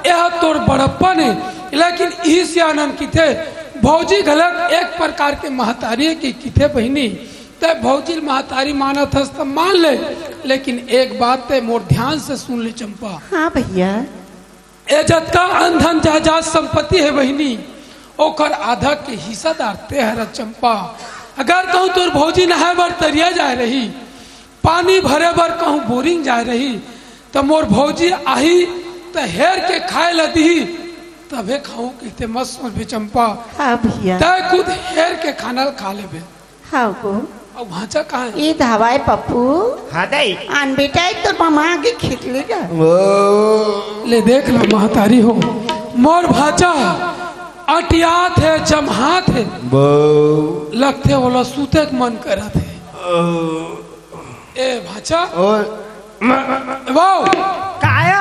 ए ह तोर बड़प्पन हे, लेकिन इही सियानन किथे, भौजी घलक एक प्रकार के महतारी के किथे बहिनी, तै भौजी ल महतारी मानत हस त मान ले, लेकिन एक बात तै मोर ध्यान से सुन ले चंपा। हाँ भैया। ए जतका अन धन जायदाद संपत्ति हे बहिनी, ओकर आधा के हिस्सादार तै हरस चंपा। अगर कहूँ तोर भौजी नहाय बर तरिया जाय रही, पानी भरे बर कहूँ बोरिंग जाय रही, त मोर भौजी आही त हेर के खाय ल दिही, तभे खाहूँ कहिथे। मत सोचबे चंपा। हाँ भैया। तै खुद हेर के खाना ल खा लेबे। हाँ गो। अउ भांचा कहाँ हे? ए धावा हे पप्पू। हाँ दाई। आन बेटा, एक तो ममा आगे खेत ले गा। ले देख ला महतारी हो, मोर भांचा अटियात हे, जमहात हे। लगथे ओला सुते के मन करत हे। ए भांचा। ओ। ए बाऊ। का हे?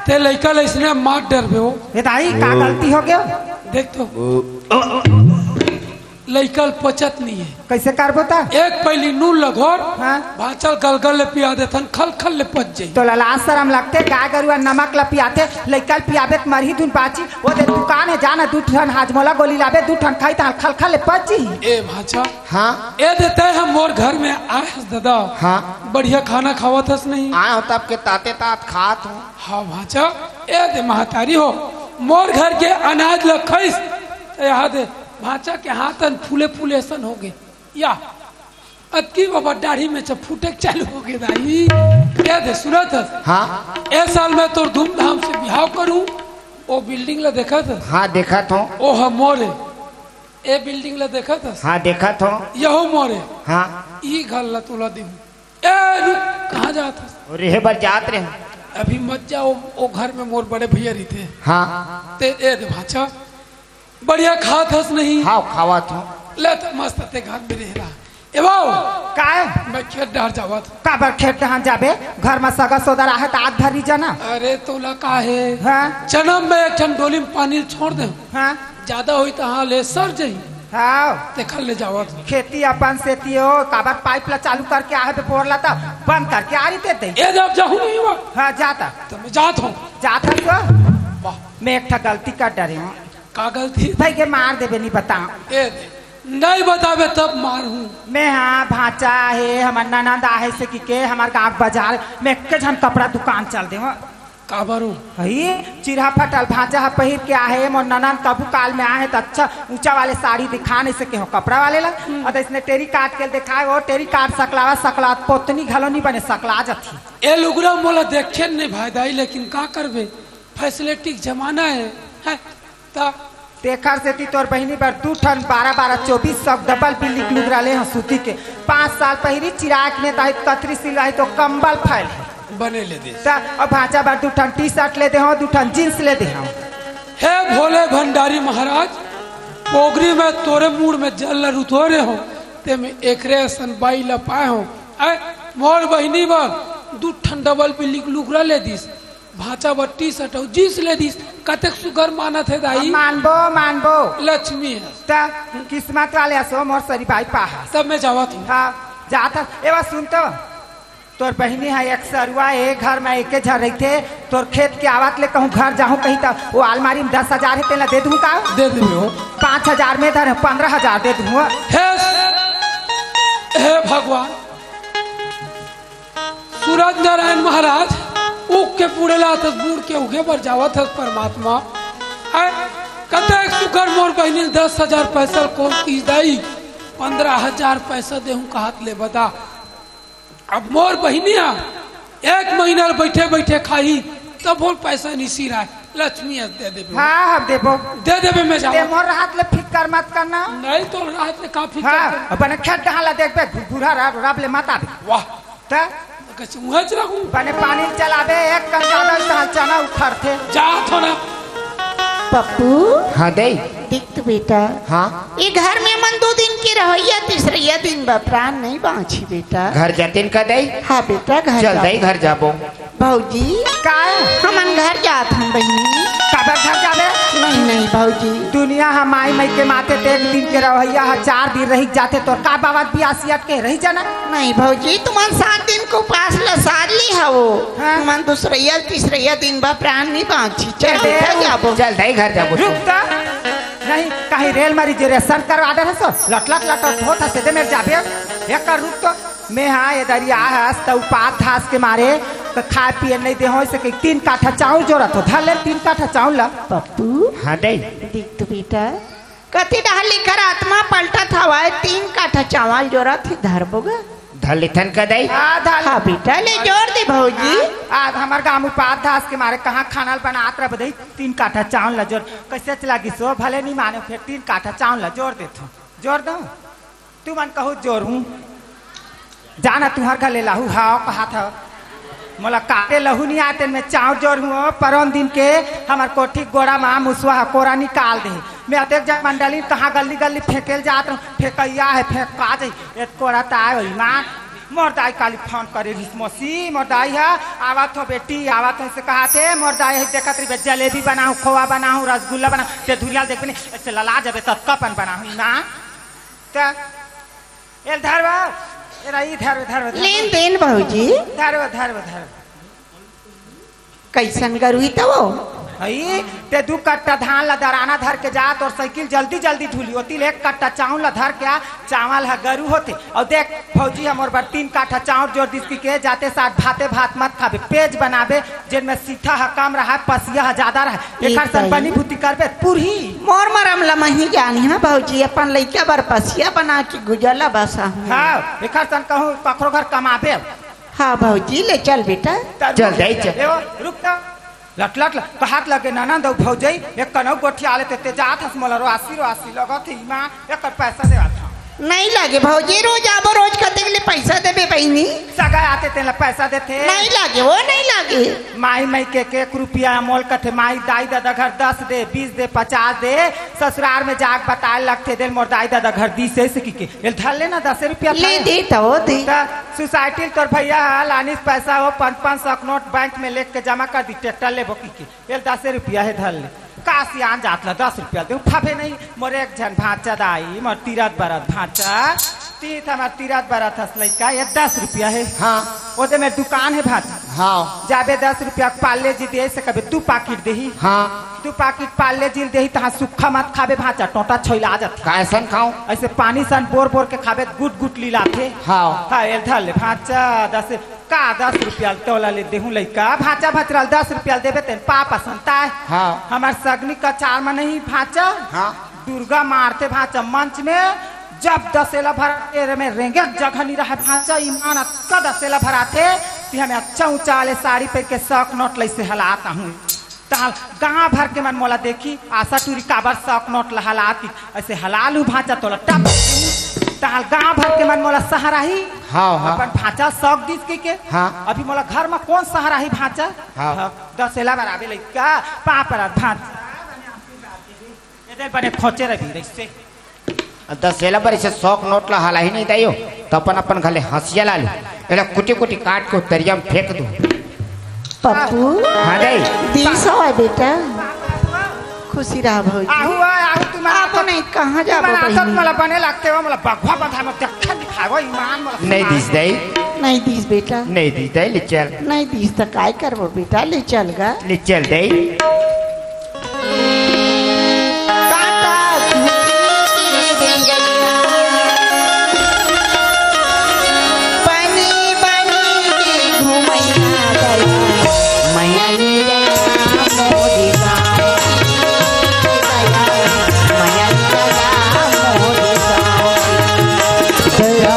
तै लइका ल अइसने मार डरबे हो। ए दाई, का गलती हो गया? देख तो। लइका ल पचत नइ हे। कइसे करबो त? एक पैली नून ल घोर, हाँ। भांचा ल गलगल ले पिया देथन, खलखल ले पच जाही। तोला लाज सरम लगथे, गाय गरुवा नमक ल पियाथे, लइका ल पियाबे त मरही धुन बाची। ओ दे दुकान हे, जा ना दू ठन हाजमोला गोली लाबे, दू ठन खाही, तहां खलखल ले पच जाही। ए भांचा। हाँ। ए दे तै ह मोर घर में आय हस दादा। हाँ। बढ़िया खाना खावत हस नहीं? आय हों तब के ताते तात खात हों। हाँ भांचा, ए दे महतारी हो, मोर घर के अनाज ल खइस, त ए दे भांचा के हाथ अन फूले फूले असन हो गे। या, अतकी बबा दाढ़ी में से फूटे के चालू हो गे दाई। ए दे सुनत हस? हाँ। ए साल मैं तोर धूमधाम से बिहाव करहूं, ओ बिल्डिंग ल देखत हस? हाँ, देखत हों। ओ ह मोर हे। ए बिल्डिंग ल देखत हस? हाँ, देखत हों। यहू मोर हे। हाँ। ई घर ल तोला देहूं। ए, रुक, कहाँ जात हस? ओ, रेहे बर जात रेहेंव। अभी मत जा, ओ, ओ घर में मोर बड़े भैया रहिथे। हाँ। तै ए दे भांचा, बढ़िया खात हस नहीं? हाँ, खावत हों। ले त मस्त तै घर में रह रहा। ए बाऊ। काय? मैं खेत डहर जावत हों। काबर खेत डहर जाबे? घर में सगा सोदर आहे त आत भर रहि जा ना। अरे तोला का हे? हाँ। जनम में एक ठन डोली में पानी ल छोड़ देहूं। हाँ। जादा होही त हाँ ले सर जाही। हाँ। तेखर ले जावत हों। खेती अपन सेती हो, काबर पाइप ला चालू करके आहे बे, बोर ला त बंद करके आरी दे दे। ए जब जाहूं नहीं हुआ। हाँ, जाता। त मैं जात हों। जात हस तो? वाह। मैं एक ठा गलती कर डरे हों। का गलती? भाई के मार देबे, नहीं बताओं। ए दे, नहीं बताबे तब मारहूं। मैं हाँ, भांचा हे, हमर ननद आहे से कि के, हमर गांव बाजार में एक झन कपड़ा दुकान चल दे हों। काबर हो? हई, चिरहा फटल भांचा ह पहिर के आहे, मोर ननद कभू काल में आहे त अच्छा ऊंचा वाले साड़ी दिखान, अइसे केहों कपड़ा वाले ला। हम्म। अउ अइसने टेरी काट के दिखाए, ओ टेरी काट सकलावा, सकलावा पोतनी घलो नी बने, सकला जथे। ए लुगरा मोला देखे नहीं भाई दाई, लेकिन का करबे, फैसिलिटी के जमाना हे, हैं? त तेखर सेती तोर बहिनी बर दू ठन बारह बारह चौबीस सौ डबल बिल्ली के लुगरा ले हंव सूती के। पाँच साल पहिरी चिराग में दाई कतरी सिलवाही तो कंबल फैल हे। बने ले दे। त अब भांचा बर दू ठन टी शर्ट ले दे हंव, दू ठन जींस ले दे हंव। हे भोले भंडारी महाराज, पोगरी में तोरे मूड़ में जल ल रुतोरे हों, ते में एकरे असन बाई ल पाए हों। ऐ मोर बहिनी बर दू ठन डबल बिल्ली के लुगरा ले दिस। भांचा बर टी शर्ट अउ जींस ले दिस, कतेक सुघर मानत हे दाई। मानबो, मानबो। लक्ष्मी हे। त किस्मत वाले असो मोर सरी बाई पाहा। तब मैं जावत हों। हाँ, जात हस। ए बात सुन तो, तोर बहिनी ह एक सरुआ, ए घर में एके झन रहिथे, तोर खेत के आवत ले कहूँ घर जाहूँ कही त ओ अलमारी में दस हजार हे, तेला दे दूँ का? दे देबे हो। पाँच हजार में धरे, पन्द्रह हजार दे दूँ। हे, हे भगवान, सूरज नारायण महाराज, उग के बूड़े ला हस, बूड़ के उगे बर जावत हस परमात्मा। ऐ, कतेक सुघर मोर बहिनी ल दस हजार पैसा ल कोन किस दाई, पन्द्रह हजार पैसा देहूँ कहत ले बता। अब मोर बहिनी ह एक महीना ल बइठे बइठे खाही, तभो ल पैसा नइ सिराय। लक्ष्मी अस दे देबे। हाँ, हम देबो। दे देबे, मैं ते जावत। मोर रहत ले फिकर मत करना। नहीं, तोर रहत ले का फिकर हाँ, करना? बने खेत डहर ला देखबे, बूढ़ा रब, रब ले मत आबे। वाह। त? कइसे उहेंच रहूँ? बने पानी चलाबे, एक कन जादा तहाँ चना उखड़थे। जात हों ना। पप्पू। हाँ, दाई। देख तो बेटा। हाँ? ए घर में हमन दू दिन के रहइया, तीसरइया दिन बर प्राण नइ बाँचही बेटा। घर जातेन का दाई? हाँ बेटा, घर चल जाबो। दाई, घर जाबो। भौजी, का? हमन घर जात हन बहिनी। काबर घर जाबे? नहीं, नहीं भौजी। दुनिया ह माई मइके माते, ते एक दिन के रहइया ह चार दिन रहि जाथे, तोर का बावत बियासी अटके रहि जाना? नहीं भौजी, तुमन सात दिन के उपास ल सार ले हवो। हाँ। तुमन दूसरइया, तीसरइया दिन बर प्राण नइ बाँचही। चल, ए, घर जाबो। चल दाई, घर जाबो। रुक त। नहीं, कहीं रेल मरी जे रेशन करवा दे हस, लट लट लट लट होत हस, दे मेर जाबे। एक कर रुक तो, मैं हाँ, ये दरिया हस, त उपास धास के मारे, त खाए पिए नहीं दे हो, इसे के तीन काठा चाउर जोरत हो, धर ले तीन काठा चाउर ला। पप्पू। हाँ दे। देख तो बेटा, कति डहर लिखर आत्मा पलटत हवय, तीन काठा चावल जोरत ही धरबो गा। धर लेथन का दई? हाँ, धर ले। हाँ बेटा, ले जोर दे भौजी। हाँ, आज हमर गाँव में उपास धास के मारे कहाँ खाना ल बनात रह दई, तीन काठा चावल ला जोर। कैसे चला गिसो, भले नहीं माने, फिर तीन काठा चावल ला जोर देथो। जोर दो। तुमन कहू जोर हूँ। जाना तुहर घर ले लहू हाव कहा था। मोला काटे लहू नहीं आते, मैं चाउर जोर हूँ। परोन दिन के हमर कोठी गोड़ा मा मुसवा ह कोरा निकाल दे। मैं अतेक जन मंडली कहाँ गली गली फेंकेल जात रहूँ, फेंकैया है, फेंका जाई। एत कोरा त आए होई माँ। मोर दाई काली फोन करे रिस मौसी, मोर दाई ह, "आवत हो बेटी, आवत हो," से कहा थे। मोर दाई ह देखत रही, "जलेबी बनाऊँ, खोवा बनाऊँ, रसगुल्ला बनाऊँ।" ते धुरिया देखबे नहीं, ऐसे लला जाबे, तब कपन बनाऊँ माँ। त एल धरवा, एला ई धरवा, धरवा, धरवा। लेन देन भौजी। धरवा, धरवा, धरवा। कैसन गरुई तवो? हई, ते दू कट्टा धान ला दराना धर के जा, तोर साइकिल जल्दी जल्दी धुली होती ले, एक कट्टा चावल ला धर के आ, चावल ह गरु होते। और देख भौजी, हमर बर तीन काठा चाउर जोर दिस कि के जाते साथ भाते भात मत खाबे, पेज बनाबे, जेन में सीठा ह कम रहा, पसिया ह ज्यादा रहा। एकर सन बनी भूती करबे, पुरही। मोर मरम ला मही जानी है भौजी, अपन लइका बर पसिया बना के गुजर ला बसा हूँ। हाँ, एकर सन कहूँ कखरो घर कमाबे। हाँ भौजी, ले चल बेटा। चल, जाई, चल। ए, ओ, रुक ना। लट, लट, लट, कहत लगे ननद अउ भौजई, एक कनौ गोठिया लेते ते जात हस, मोला रोआसी, रोआसी लगत हे, माँ, एकर पैसा देवत हूँ। नहीं लगे भौजी, रोज आबो, रोज कतेक ले पैसा देबे बहिनी? सगा आते तेला पैसा देथे। नहीं लगे, वो नहीं लगे। माई, माई के, के एक रुपया मोल कथे, माई, दाई, ददा घर दस दे, बीस दे, पचास दे, ससुराल में जाके बताए लगथे, "देल मोर दाई, ददा घर दीस हे," से कि के। एल धर लेना दसे रुपया ले था। दे तो दे। त सोसाइटी ल तोर भैया ह लानिस पैसा हो, पाँच पाँच सौ के नोट बैंक में लेके जमा कर दी, ट्रैक्टर लेबो कि के। एल दसे रुपया हे, धर ले। का सियान जात ला दस रुपया दे, उठाबे नहीं। मोर एक झन भांचा दाई, मोर तीरथ बरत भांचा, तीत हमर तीरथ बरत हस लइका, ये दस रुपया हे। हाँ। ओदे में दुकान हे भांचा। हाँ। जाबे दस रुपया पार्ले जी दे से कबे दू पाकिट देही। हाँ। दू पाकिट पार्ले जी देही, तहाँ सुक्खा मत खाबे भांचा, टोंटा छोइला जाथे। कैसन खाऊं? ऐसे पानी सन बोर बोर के खाबे, गुट गुट लीलाथे। हाँ। हाँ, एल धर ले भांचा, दस, का दस रुपया तोला ले देहूं लइका, भांचा भचरा ल दस रुपया देबे तेन पाप असन ताय। हाँ। हमर सगनी कछार म नहीं भांचा। हाँ। दुर्गा मारथे भांचा मंच में, जब दसेला भर एरे में रेंगे जगह नहीं रहे भांचा, ईमान अतका दसेला भराथे कि हमें अच्छा ऊंचा वाले साड़ी पहन के सौ के नोट लइसे हलात आहूं। तहाल गांव भर के मन मोला देखी, आशा टूरी काबर सौ के नोट ला हलात ही, ऐसे हलालू भांचा तोला टप। तहाल गांव भर के मन मोला सहराही। हाँ, हाँ। अपन भांचा सौ के दिस के के। हाँ। अभी मोला घर में कौन सहराही भांचा? हाँ। हाँ, दसेला बराबर लइका, पापरा भांचा। एदे बने खोचे रही रहिसे। दसेला बर इसे सौ के नोट ला हलाही नहीं दाई हो, त अपन अपन घले हंसिया ला लू, एला कुटी कुटी काट के तरिया में फेंक दू। पप्पू। हाँ दाई। दिस हवय बेटा। खुशी रहा भौजी। आहू आय, आहू तुमन आप आथत, नहीं, कहाँ जाबो तुमन आथत बहिनी? मोला बने लगते हो, मोला बघवा बंधा में देखे दिखाओ, ईमान मोला नहीं सुनाओ। दिस दाई। नहीं दिस बेटा। नहीं दिस दाई, ले चल। नहीं दिस त काय करबो बेटा, ले चल गा। ले चल दाई। दया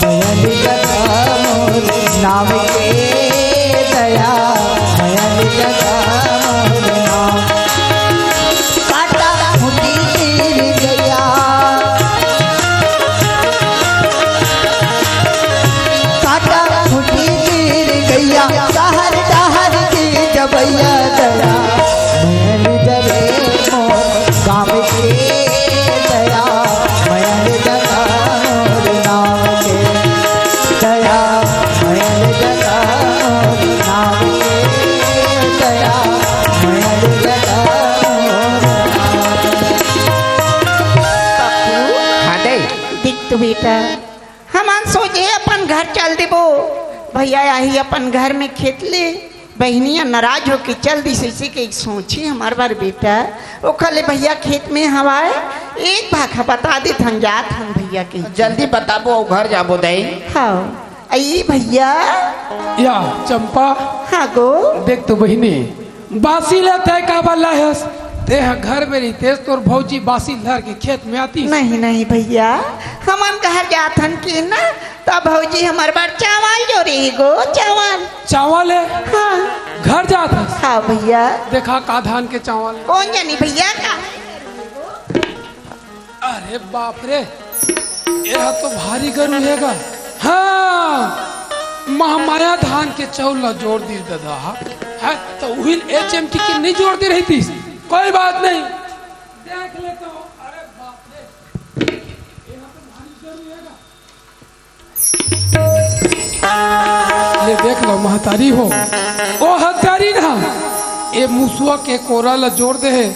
मयल जगा मोर नाम के, दया मयल जगा मोर नाम। काटा खूंटी तीर गया, काटा खूंटी तीर गया, सहर डहर के जबैया दया मयल जगे मोर गाँव के, दया मयल जगा मोर नाम के, दया मयल जगा मोर नाम के, दया मयल जगा मोर नाम के। हाँ दे। दिख तो बेटा, हमन सोचे अपन घर चल देबो, भैया आही अपन घर में खेत ले, बहिनिया नाराज होके चल दिस, अइसे के सोची हमर बर बेटा। ओखर ले भैया खेत में हवय, एक भाखा बता देथन, जात हन भैया के। जल्दी बताबो, अउ घर जाबो दाई। हाँ, अई भैया। या चंपा। हाँ गो। देख तो बहिनी, बासी ला तय काबर लायस? तेहा घर में रहितेस, तोर भौजी बासी लर के खेत में आतिस। नहीं, नहीं भैया, हमन घर जाथन कि ना, त भौजी हमर बर चावल जोरही गो, चावल। चावल हे? हाँ। घर जाथस? हाँ भैया। देखा का धान के चावल हे। कोन जनी भैया का? अरे बाप रे, एहा तो भारी गरू हे गा। हाँ, महामाया धान के चावल ला जोर दिस ददा। हैं, त उहिल ए चमटी के नहीं जोर दे रहितिस। कोई बात नहीं, देख लेथंव। अरे बाप रे, एहा तो भारी गरू हे गा। ले देख लो महतारी हो, ओ हत्यारी ना, ए मुसुआ के कोरा ला जोर दे हे,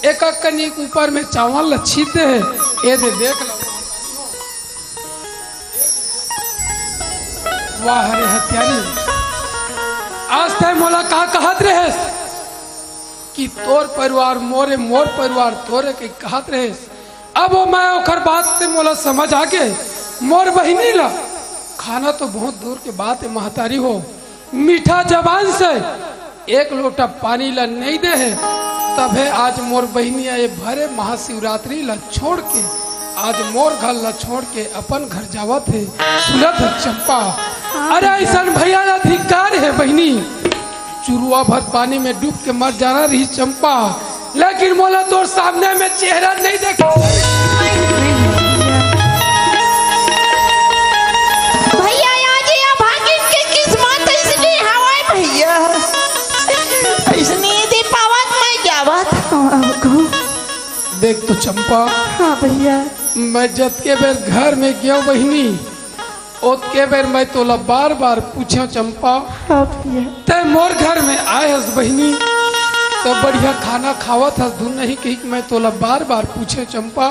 एक कनी ऊपर में चावल ला छीत दे हे। ए दे देख लो। वाह रे हत्यारी, आज तैं मोला का कहत रहेस कि तोर परिवार मोरे, मोर परिवार तोरे के कहत रहेस। अब वो मैं ओखर बात से मोला समझ आगे। मोर बहिनी ला खाना तो बहुत दूर के बात हे महतारी हो, मीठा जबान से एक लोटा पानी ला नहीं दे हे, तभे आज मोर बहिनी ए भरे महाशिवरात्रि ला छोड़ के, आज मोर घर ला छोड़ के अपन घर जावत हे। सुनत हे चंपा? हाँ अरे भैया। अइसन भैया ला धिक्कार हे बहिनी, चुरुआ भर पानी में डूब के मर जाना रही चंपा, लेकिन मोला तोर सामने में चेहरा नहीं देखे। भैया, आज ये अभागिन के किस्मत अइसने हवय भैया, अइसने दे पावत मैं जावत हवं। देख तो चंपा, हाँ भैया। मैं जतके बेर घर में गेंव बहिनी, ओतके बेर मैं तोला बार-बार पूछेंव चंपा। हाँ भैया। तैं मोर घर में आए हस बहिनी, त बढ़िया खाना खावत हस धुन नहीं कहिके मैं तोला बार-बार पूछेंव चंपा।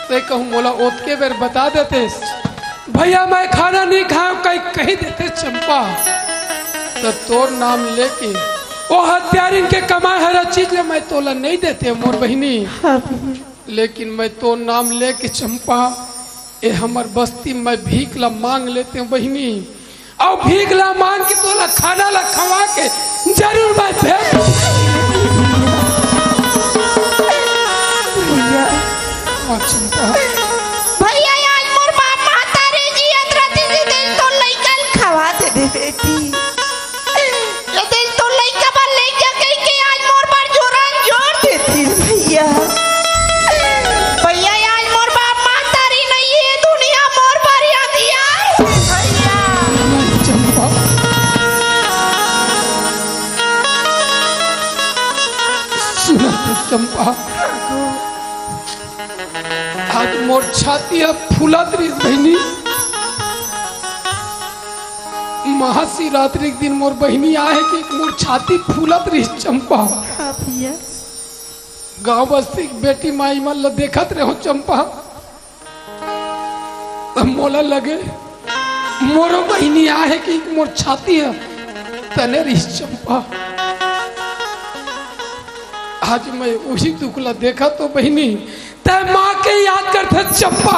तैं कहूँ मोला ओतके बेर बता देतेस, भैया मैं खाना नहीं खाएंव कहिके कहि देतेस चंपा, त तोर नाम लेके ओ हत्यारिन के कमाए हर चीज ला मैं तोला नहीं देतेंव मोर बहिनी। हाँ भैया। लेकिन मैं तोर नाम लेके चंपा, ए हमर बस्ती में भीख ला मांग लेतेंव बहिनी, अउ भीख ला मांग के तोला खाना ला खवा के जरूर मैं भेज। भैया। हाँ, चंपा। भैया, आज मोर बाप महतारी जियत रहितिस, ए दिन तोर लइका ल खवा देते बेटी। ए दिन तोर लइका बर लेके कहिके आज मोर बर जोरन जोर देतिस भैया। भैया, आज मोर बाप महतारी नहीं हे, दुनिया मोर बर अंधियार हे भैया। सुन चंपा, आज मोर छाती ह फूलत रहिस बहिनी। महाशिवरात्रि के दिन मोर बहिनी आहे कि मोर छाती फूलत रहिस चंपा। हाँ भैया। गांव बस्ती के बेटी माई मन ल देखत रहेंव चंपा, त मोला लगे मोरो बहिनी आहे कि मोर छाती ह तने रहिस चंपा। आज मैं उही दुख ला देखत हों बहिनी, तैं माँ के याद करथस चंपा।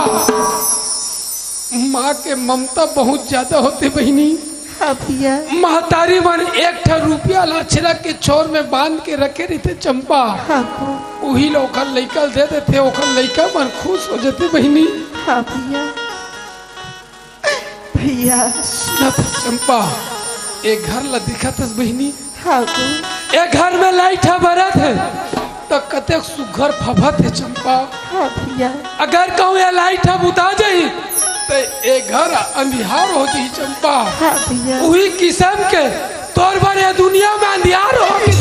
माँ के ममता बहुत ज्यादा होथे बहिनी। हाँ भैया। महतारी मन एक ठा रुपया ला अचरा के छोर में बांध के रखे रहिथे चंपा। हाँ गो। उही ला ओखर लइका ल दे देथे, ओखर लइका मन खुश हो जथे बहिनी। हाँ भैया। भैया। सुनत हस चंपा, ए घर ला देखत हस बहिनी? हाँ गो। ए घर में लाइट ह बरत हे, त कतेक सुघर फफत हे चंपा। हाँ भैया। अगर कहूँ ए लाइट ह बुता जाही, त ए घर अंधियार हो जाही चंपा। हाँ भैया। उही किसम के तोर बर ए दुनिया में अंधियार हो गे।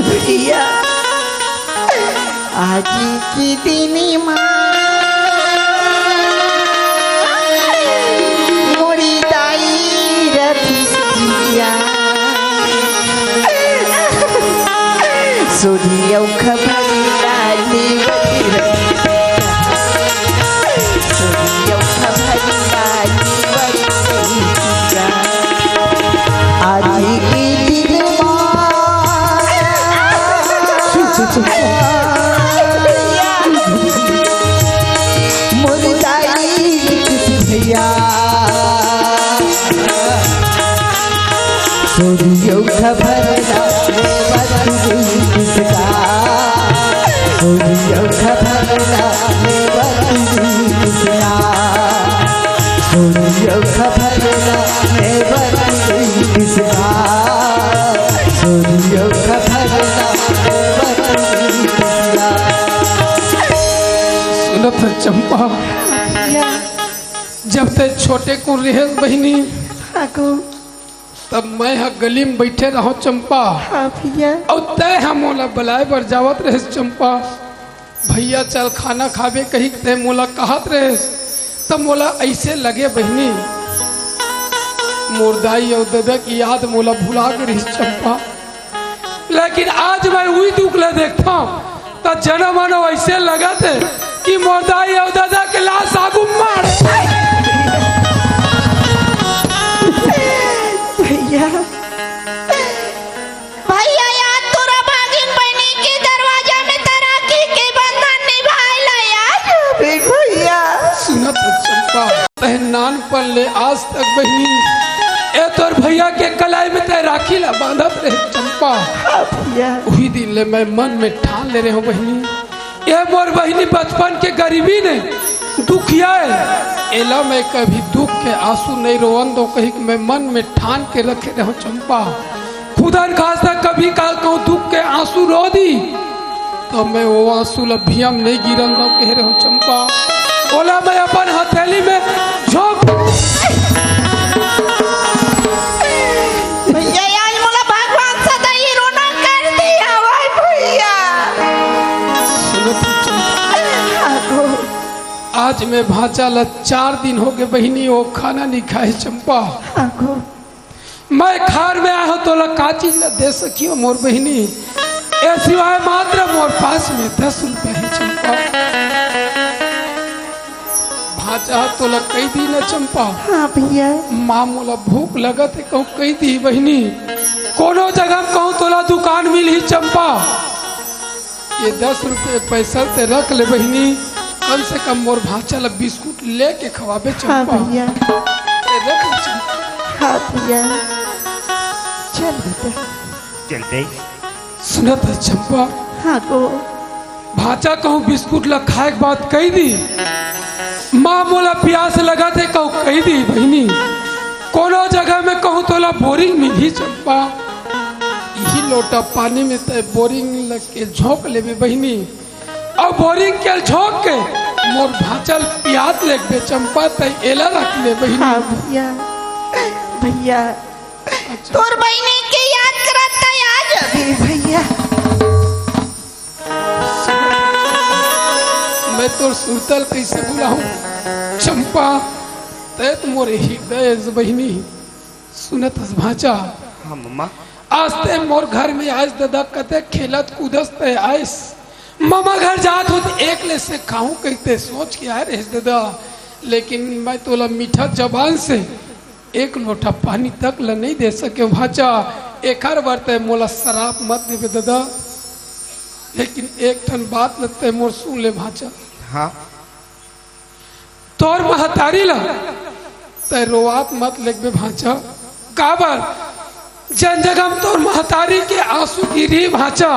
भैया, आज के दिन मा मोरी दाई रथिस जिया। सोझी अउ खबरी लाली बड़ी रहिस। सोझी अउ खबरी लाली बड़ी रहिस। सूर्यो खबरदार, बत्ती किसका? सूर्यो खबरदार, बत्ती किसका? सूर्यो खबरदार, बत्ती किसका? सूर्यो खबरदार, बत्ती किसका? सुनत चंपा, जब ते छोटे को रेहेस बहिनी, आगू। तब मैं ह गली में बइठे रहंव चंपा। हाँ भैया। अउ तैं ह मोला बलाए बर जावत रहेस चंपा। भैया चल खाना खाबे कहिके तैं मोला कहत रहेस। तब मोला अइसे लगे बहिनी, मोर दाई अउ ददा के याद मोला भुला गे रहिस चंपा। लेकिन आज मैं उही दुख ल देखथंव, त जनम मन अइसे लगत हे कि मोर दाई अउ ददा के लाश आगू मार। भैया, भैया, याद तोरा भागिन बहिनी के दरवाजा में तैं राखी के बंधन निभाए ला याद। भैया। सुनत हो चंपा, तैं नानपन ले आज तक बहिनी, ए तोर भैया के कलाई में तैं राखी ला बांधत रहे चंपा। हाँ भैया। उही दिन ले मैं मन में ठान ले रहेंव बहिनी, ए मोर बहिनी बचपन के गरीबी ने दुखिया हे, एला मैं कभी दुख के आंसू नहीं रोवन दो कहिके मैं मन में ठान के रखे रहेंव चंपा। खुदा न खास्ता कभी काल कहूँ दुख के आंसू रो दी, त मैं ओ आंसू ल भियम नहीं गिरन दो कहे रहेंव चंपा। ओला मैं अपन हथेली में झोंक। भैया, आज मोला भगवान सदा ही रोना कर दिया, भाई भैया। सुनो तो चंपा। आगो। आज मैं भांचा ल चार दिन हो गे बहिनी, ओ खाना नहीं खाए चंपा। आगो। मैं खार में आए हों, तोला का चीज ला दे सकियों मोर बहिनी? ए सिवाय मात्र मोर पास में दस रुपया हे चंपा। भांचा तोला कही दी न चंपा। हाँ भैया। माँ मोला भूख लगत हे कहूँ कही दी बहिनी। कोनो जगह में कहूँ तोला दुकान मिलही चंपा। ये दस रुपये पैसा ते रख ले बहिनी, कम से कम मोर भांचा ला बिस्कुट लेके खवाबे हाँ चंपा। भैया। ये रख ले चंपा। हाँ भैया, चल बेटा। चलते। सुनत है चंपा। हाँ गो। भांचा कहूँ बिस्कुट ला खाए के बाद कही दी, माँ मोला प्यास लगत हे कहूँ कही दी बहिनी, कोनो जगह में कहूँ तोला बोरिंग मिलही चंपा। इही लोटा पानी में ते बोरिंग ल के झोंक लेबे बहिनी, अउ बोरिंग के झोंक के मोर भांचा ल पियात लेगबे चंपा, तैं एला रख ले बहिनी। हाँ भैया, भैया, अच्छा। तोर बहिनी के याद करत तैं आ जाबे भैया। मैं तोर सुरता ल कइसे भुलाहूँ चंपा, तैं तो मोर हृदय हस बहिनी। सुनत हस भांचा? हाँ मम्मा। आज ते मोर घर में आइस ददा, कते खेलत कूदत ते आइस। मम्मा घर जात हों त एक ले से खाहूँ कहिके सोच के आए रहेस ददा, लेकिन मैं तोला मीठा जबान से एक लोटा पानी तक ल नहीं दे सकेंव भांचा। एकर बर ते मोला सराप मत देबे ददा, लेकिन एक ठन बात ल ते मोर सुन ले भांचा। हाँ। तोर महतारी ला तैं रोवात मत लेगबे भांचा। काबर? जन जगह में तोर महतारी के आंसू गिरही भांचा,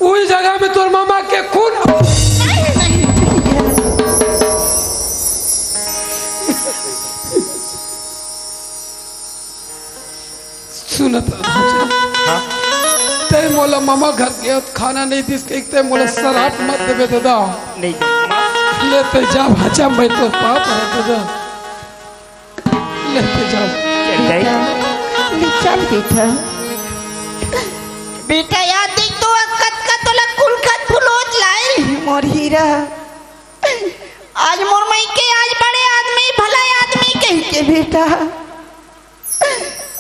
उही जगह में तोर ममा के खून। सुनत रह भांचा। हाँ? तैं मोला ममा घर के खाना नहीं दिस कहिके तैं मोला सराप मत देबे ददा। नहीं, माँ। ले तैं जा भांचा, मैं तोर पाँव परत हँव ददा। ले तैं जा। चल जाए। बेटा, ले चल बेटा। बेटा, याद देख तो कतका तोला कुलखत फुलोत लाए रही मोर हीरा। आज मोर मइके, आज बड़े आदमी, भला आदमी कहिके बेटा।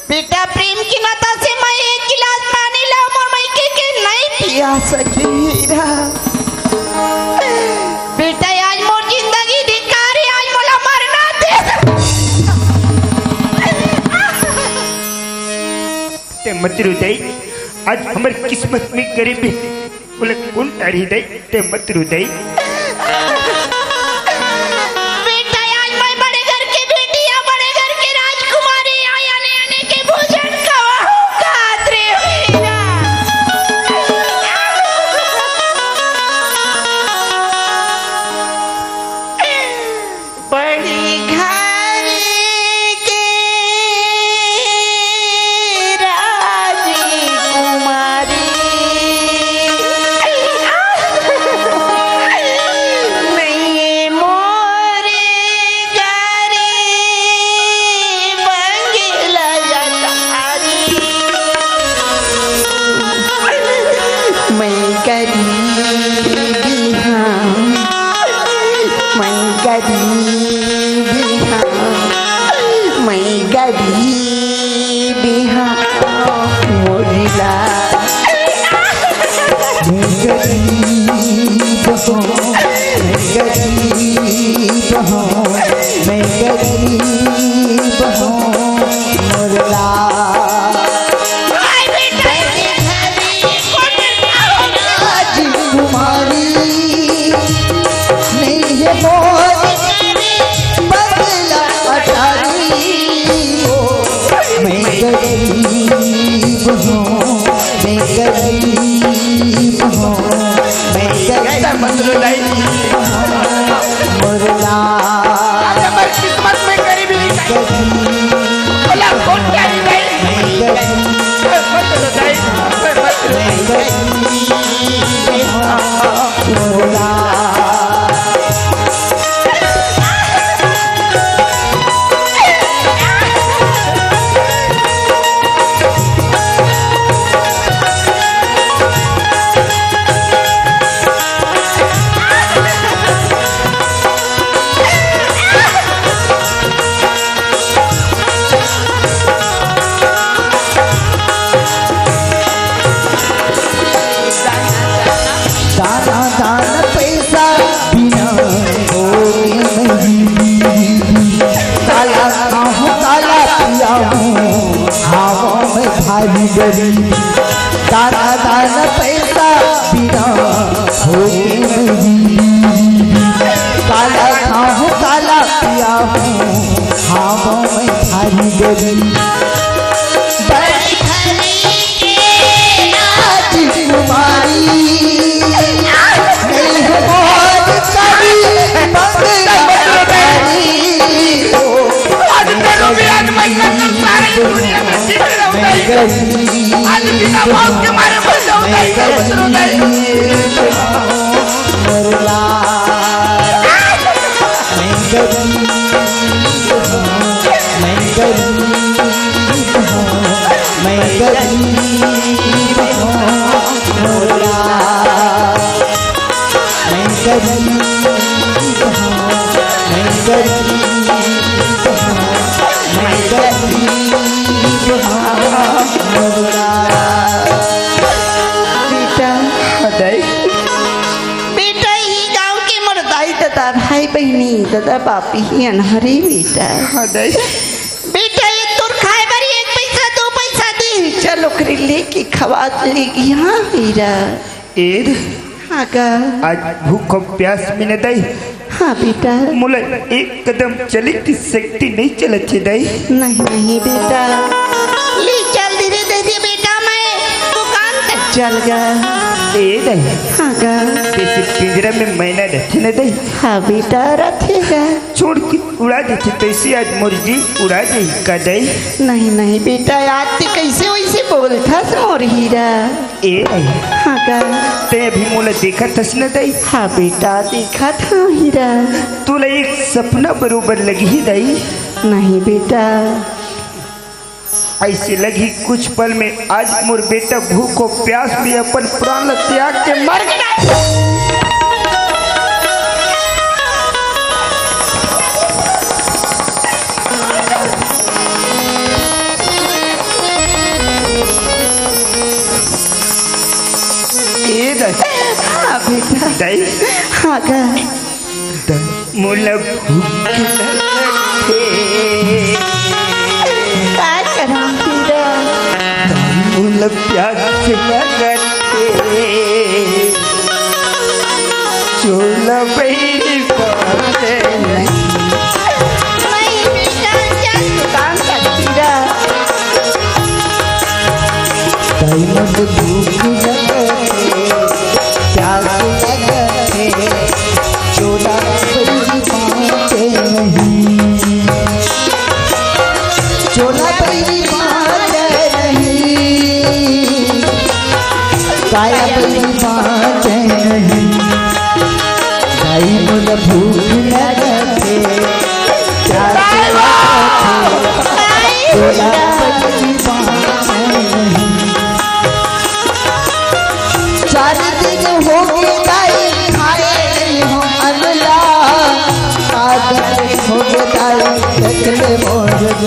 बेटा, प्रेम के नाता से मैं एक गिलास पानी ला मोर मइके के नहीं पिया सके हीरा। बेटा, आज मोर जिंदगी धिक्कार हे, आज मोला मरना दे। ते मत रो दाई, आज हमर किस्मत में गरीबी। बोले, "कौन तारी दई, ते मत रो दई।" बेटा, आज मैं बड़े घर के बेटी या बड़े घर के राजकुमारी या आने आने के भोजन खवाऊंगा। मैं गरीब हूँ, मैं गरीब हूँ, मोर ला। मैं गरीब हूँ, मैं गरीब हूँ, मैं गरीब हूँ, मोर ला। राजकुमारी नहीं है मोर बंगला अटारी। ओ, मैं गरीब हूँ, मैं गरीब हूँ, मैं गरीब हूँ, मोर ला। आज हमर किस्मत में गरीबी लिखा है। बोला, कौन गरीब है? मैं गरीब हूँ। दाना दान पैसा बिना होगे नहीं। काला खाहूँ, काला पियाहूँ, हवा में भारी गरीबी। दाना दान पैसा बिना होगे नहीं। काला खाहूँ, काला पियाहूँ, हवा में भारी गरीबी। राजकुमारी, नहीं है मोर कभी बंगला अटारी। आज तेरे भी आज मैं सारी दुनिया में जीत रहा हूँ। आज बिना मौत के मारे मर जाऊंगा, ये मत रो नहीं। मैं गरीब हूँ, मैं गरीब हूँ, मैं गरीब हूँ, मोर ला। मैं गरीब हूँ, मैं गरीब हूँ, मैं गरीब हूँ, मोर ला। बेटा, हाँ दाई। बेटा, ये गांव के मोर दाई ददा, भाई बहिनी, ददा बापी ही अनहरी बेटा। हाँ दाई। बेटा, ये तोर खाए बर एक पैसा, दो पैसा दे, चल ओकरे लेके खवा लेगी। हाँ हीरा। ए रे, हाँ गा। आज भूख अउ प्यास में न दाई। हाँ बेटा। मोला एक कदम चले के शक्ति नहीं चलत हे दाई। नहीं, नहीं बेटा, ले चल धीरे धीरे बेटा, मैं दुकान तक चल गा। ए दाई। हाँ गा। जैसे पिंजरा में मैना रथे न दाई। हाँ बेटा, रथे गा। छोड़ के उड़ा देथे, तैसे आज मोर जीव उड़ा जाही का दाई? नहीं, नहीं बेटा, आज ते कैसे वैसे बोलथस मोर हीरा? ए दाई। हाँ गा। ते अभी मोला देखत हस न दाई? हाँ बेटा, देखत हँव हीरा। तोला एक सपना बरोबर लगही दाई। नहीं बेटा। ऐसे लगही कुछ पल में आज मोर बेटा भूख अउ प्यास में अपन प्राण ला त्याग के मर गे। ए दाई। हाँ बेटा। दाई। हाँ गा। दाई, मोला भूख लगत हे। का करंव हीरा? दाई, मोला प्यास लगत हे। चोला बहिनी बाटे नहीं। नहीं बेटा, चल दुकान तक हीरा। दाई, मोला भूख लगत हे, प्यास लगत हे, चोला बहिनी बाटे नहीं। चोला बहिनी बाटे नहीं, काया बहिनी बाटे नहीं। दाई,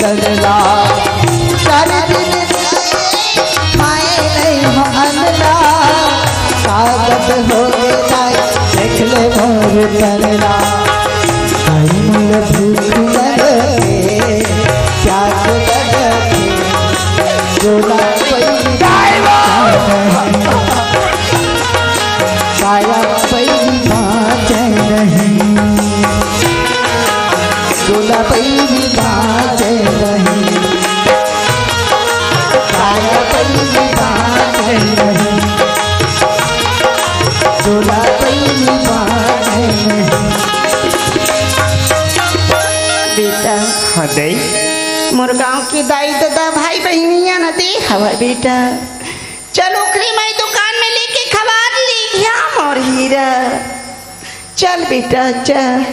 करला। चार दिन खाए नहीं हो अनला, ताकत हो गे दाई, देख ले मोर करला। दाई मोला भूख लगे, प्यास लगे, झोला पैरी साया पैरी बाँचे नहीं, झोला पैरी बाँचे नहीं, साया पैरी बाँचे नहीं, झोला पैरी बाँचे नहीं। बेटा, हाँ दाई। मोर गांव के दाई ददा भाई बहिनिया न दे हवय बेटा। चल ओकरे मैं दुकान में लेके खवार ली घ्या मोर हीरा। चल बेटा चल।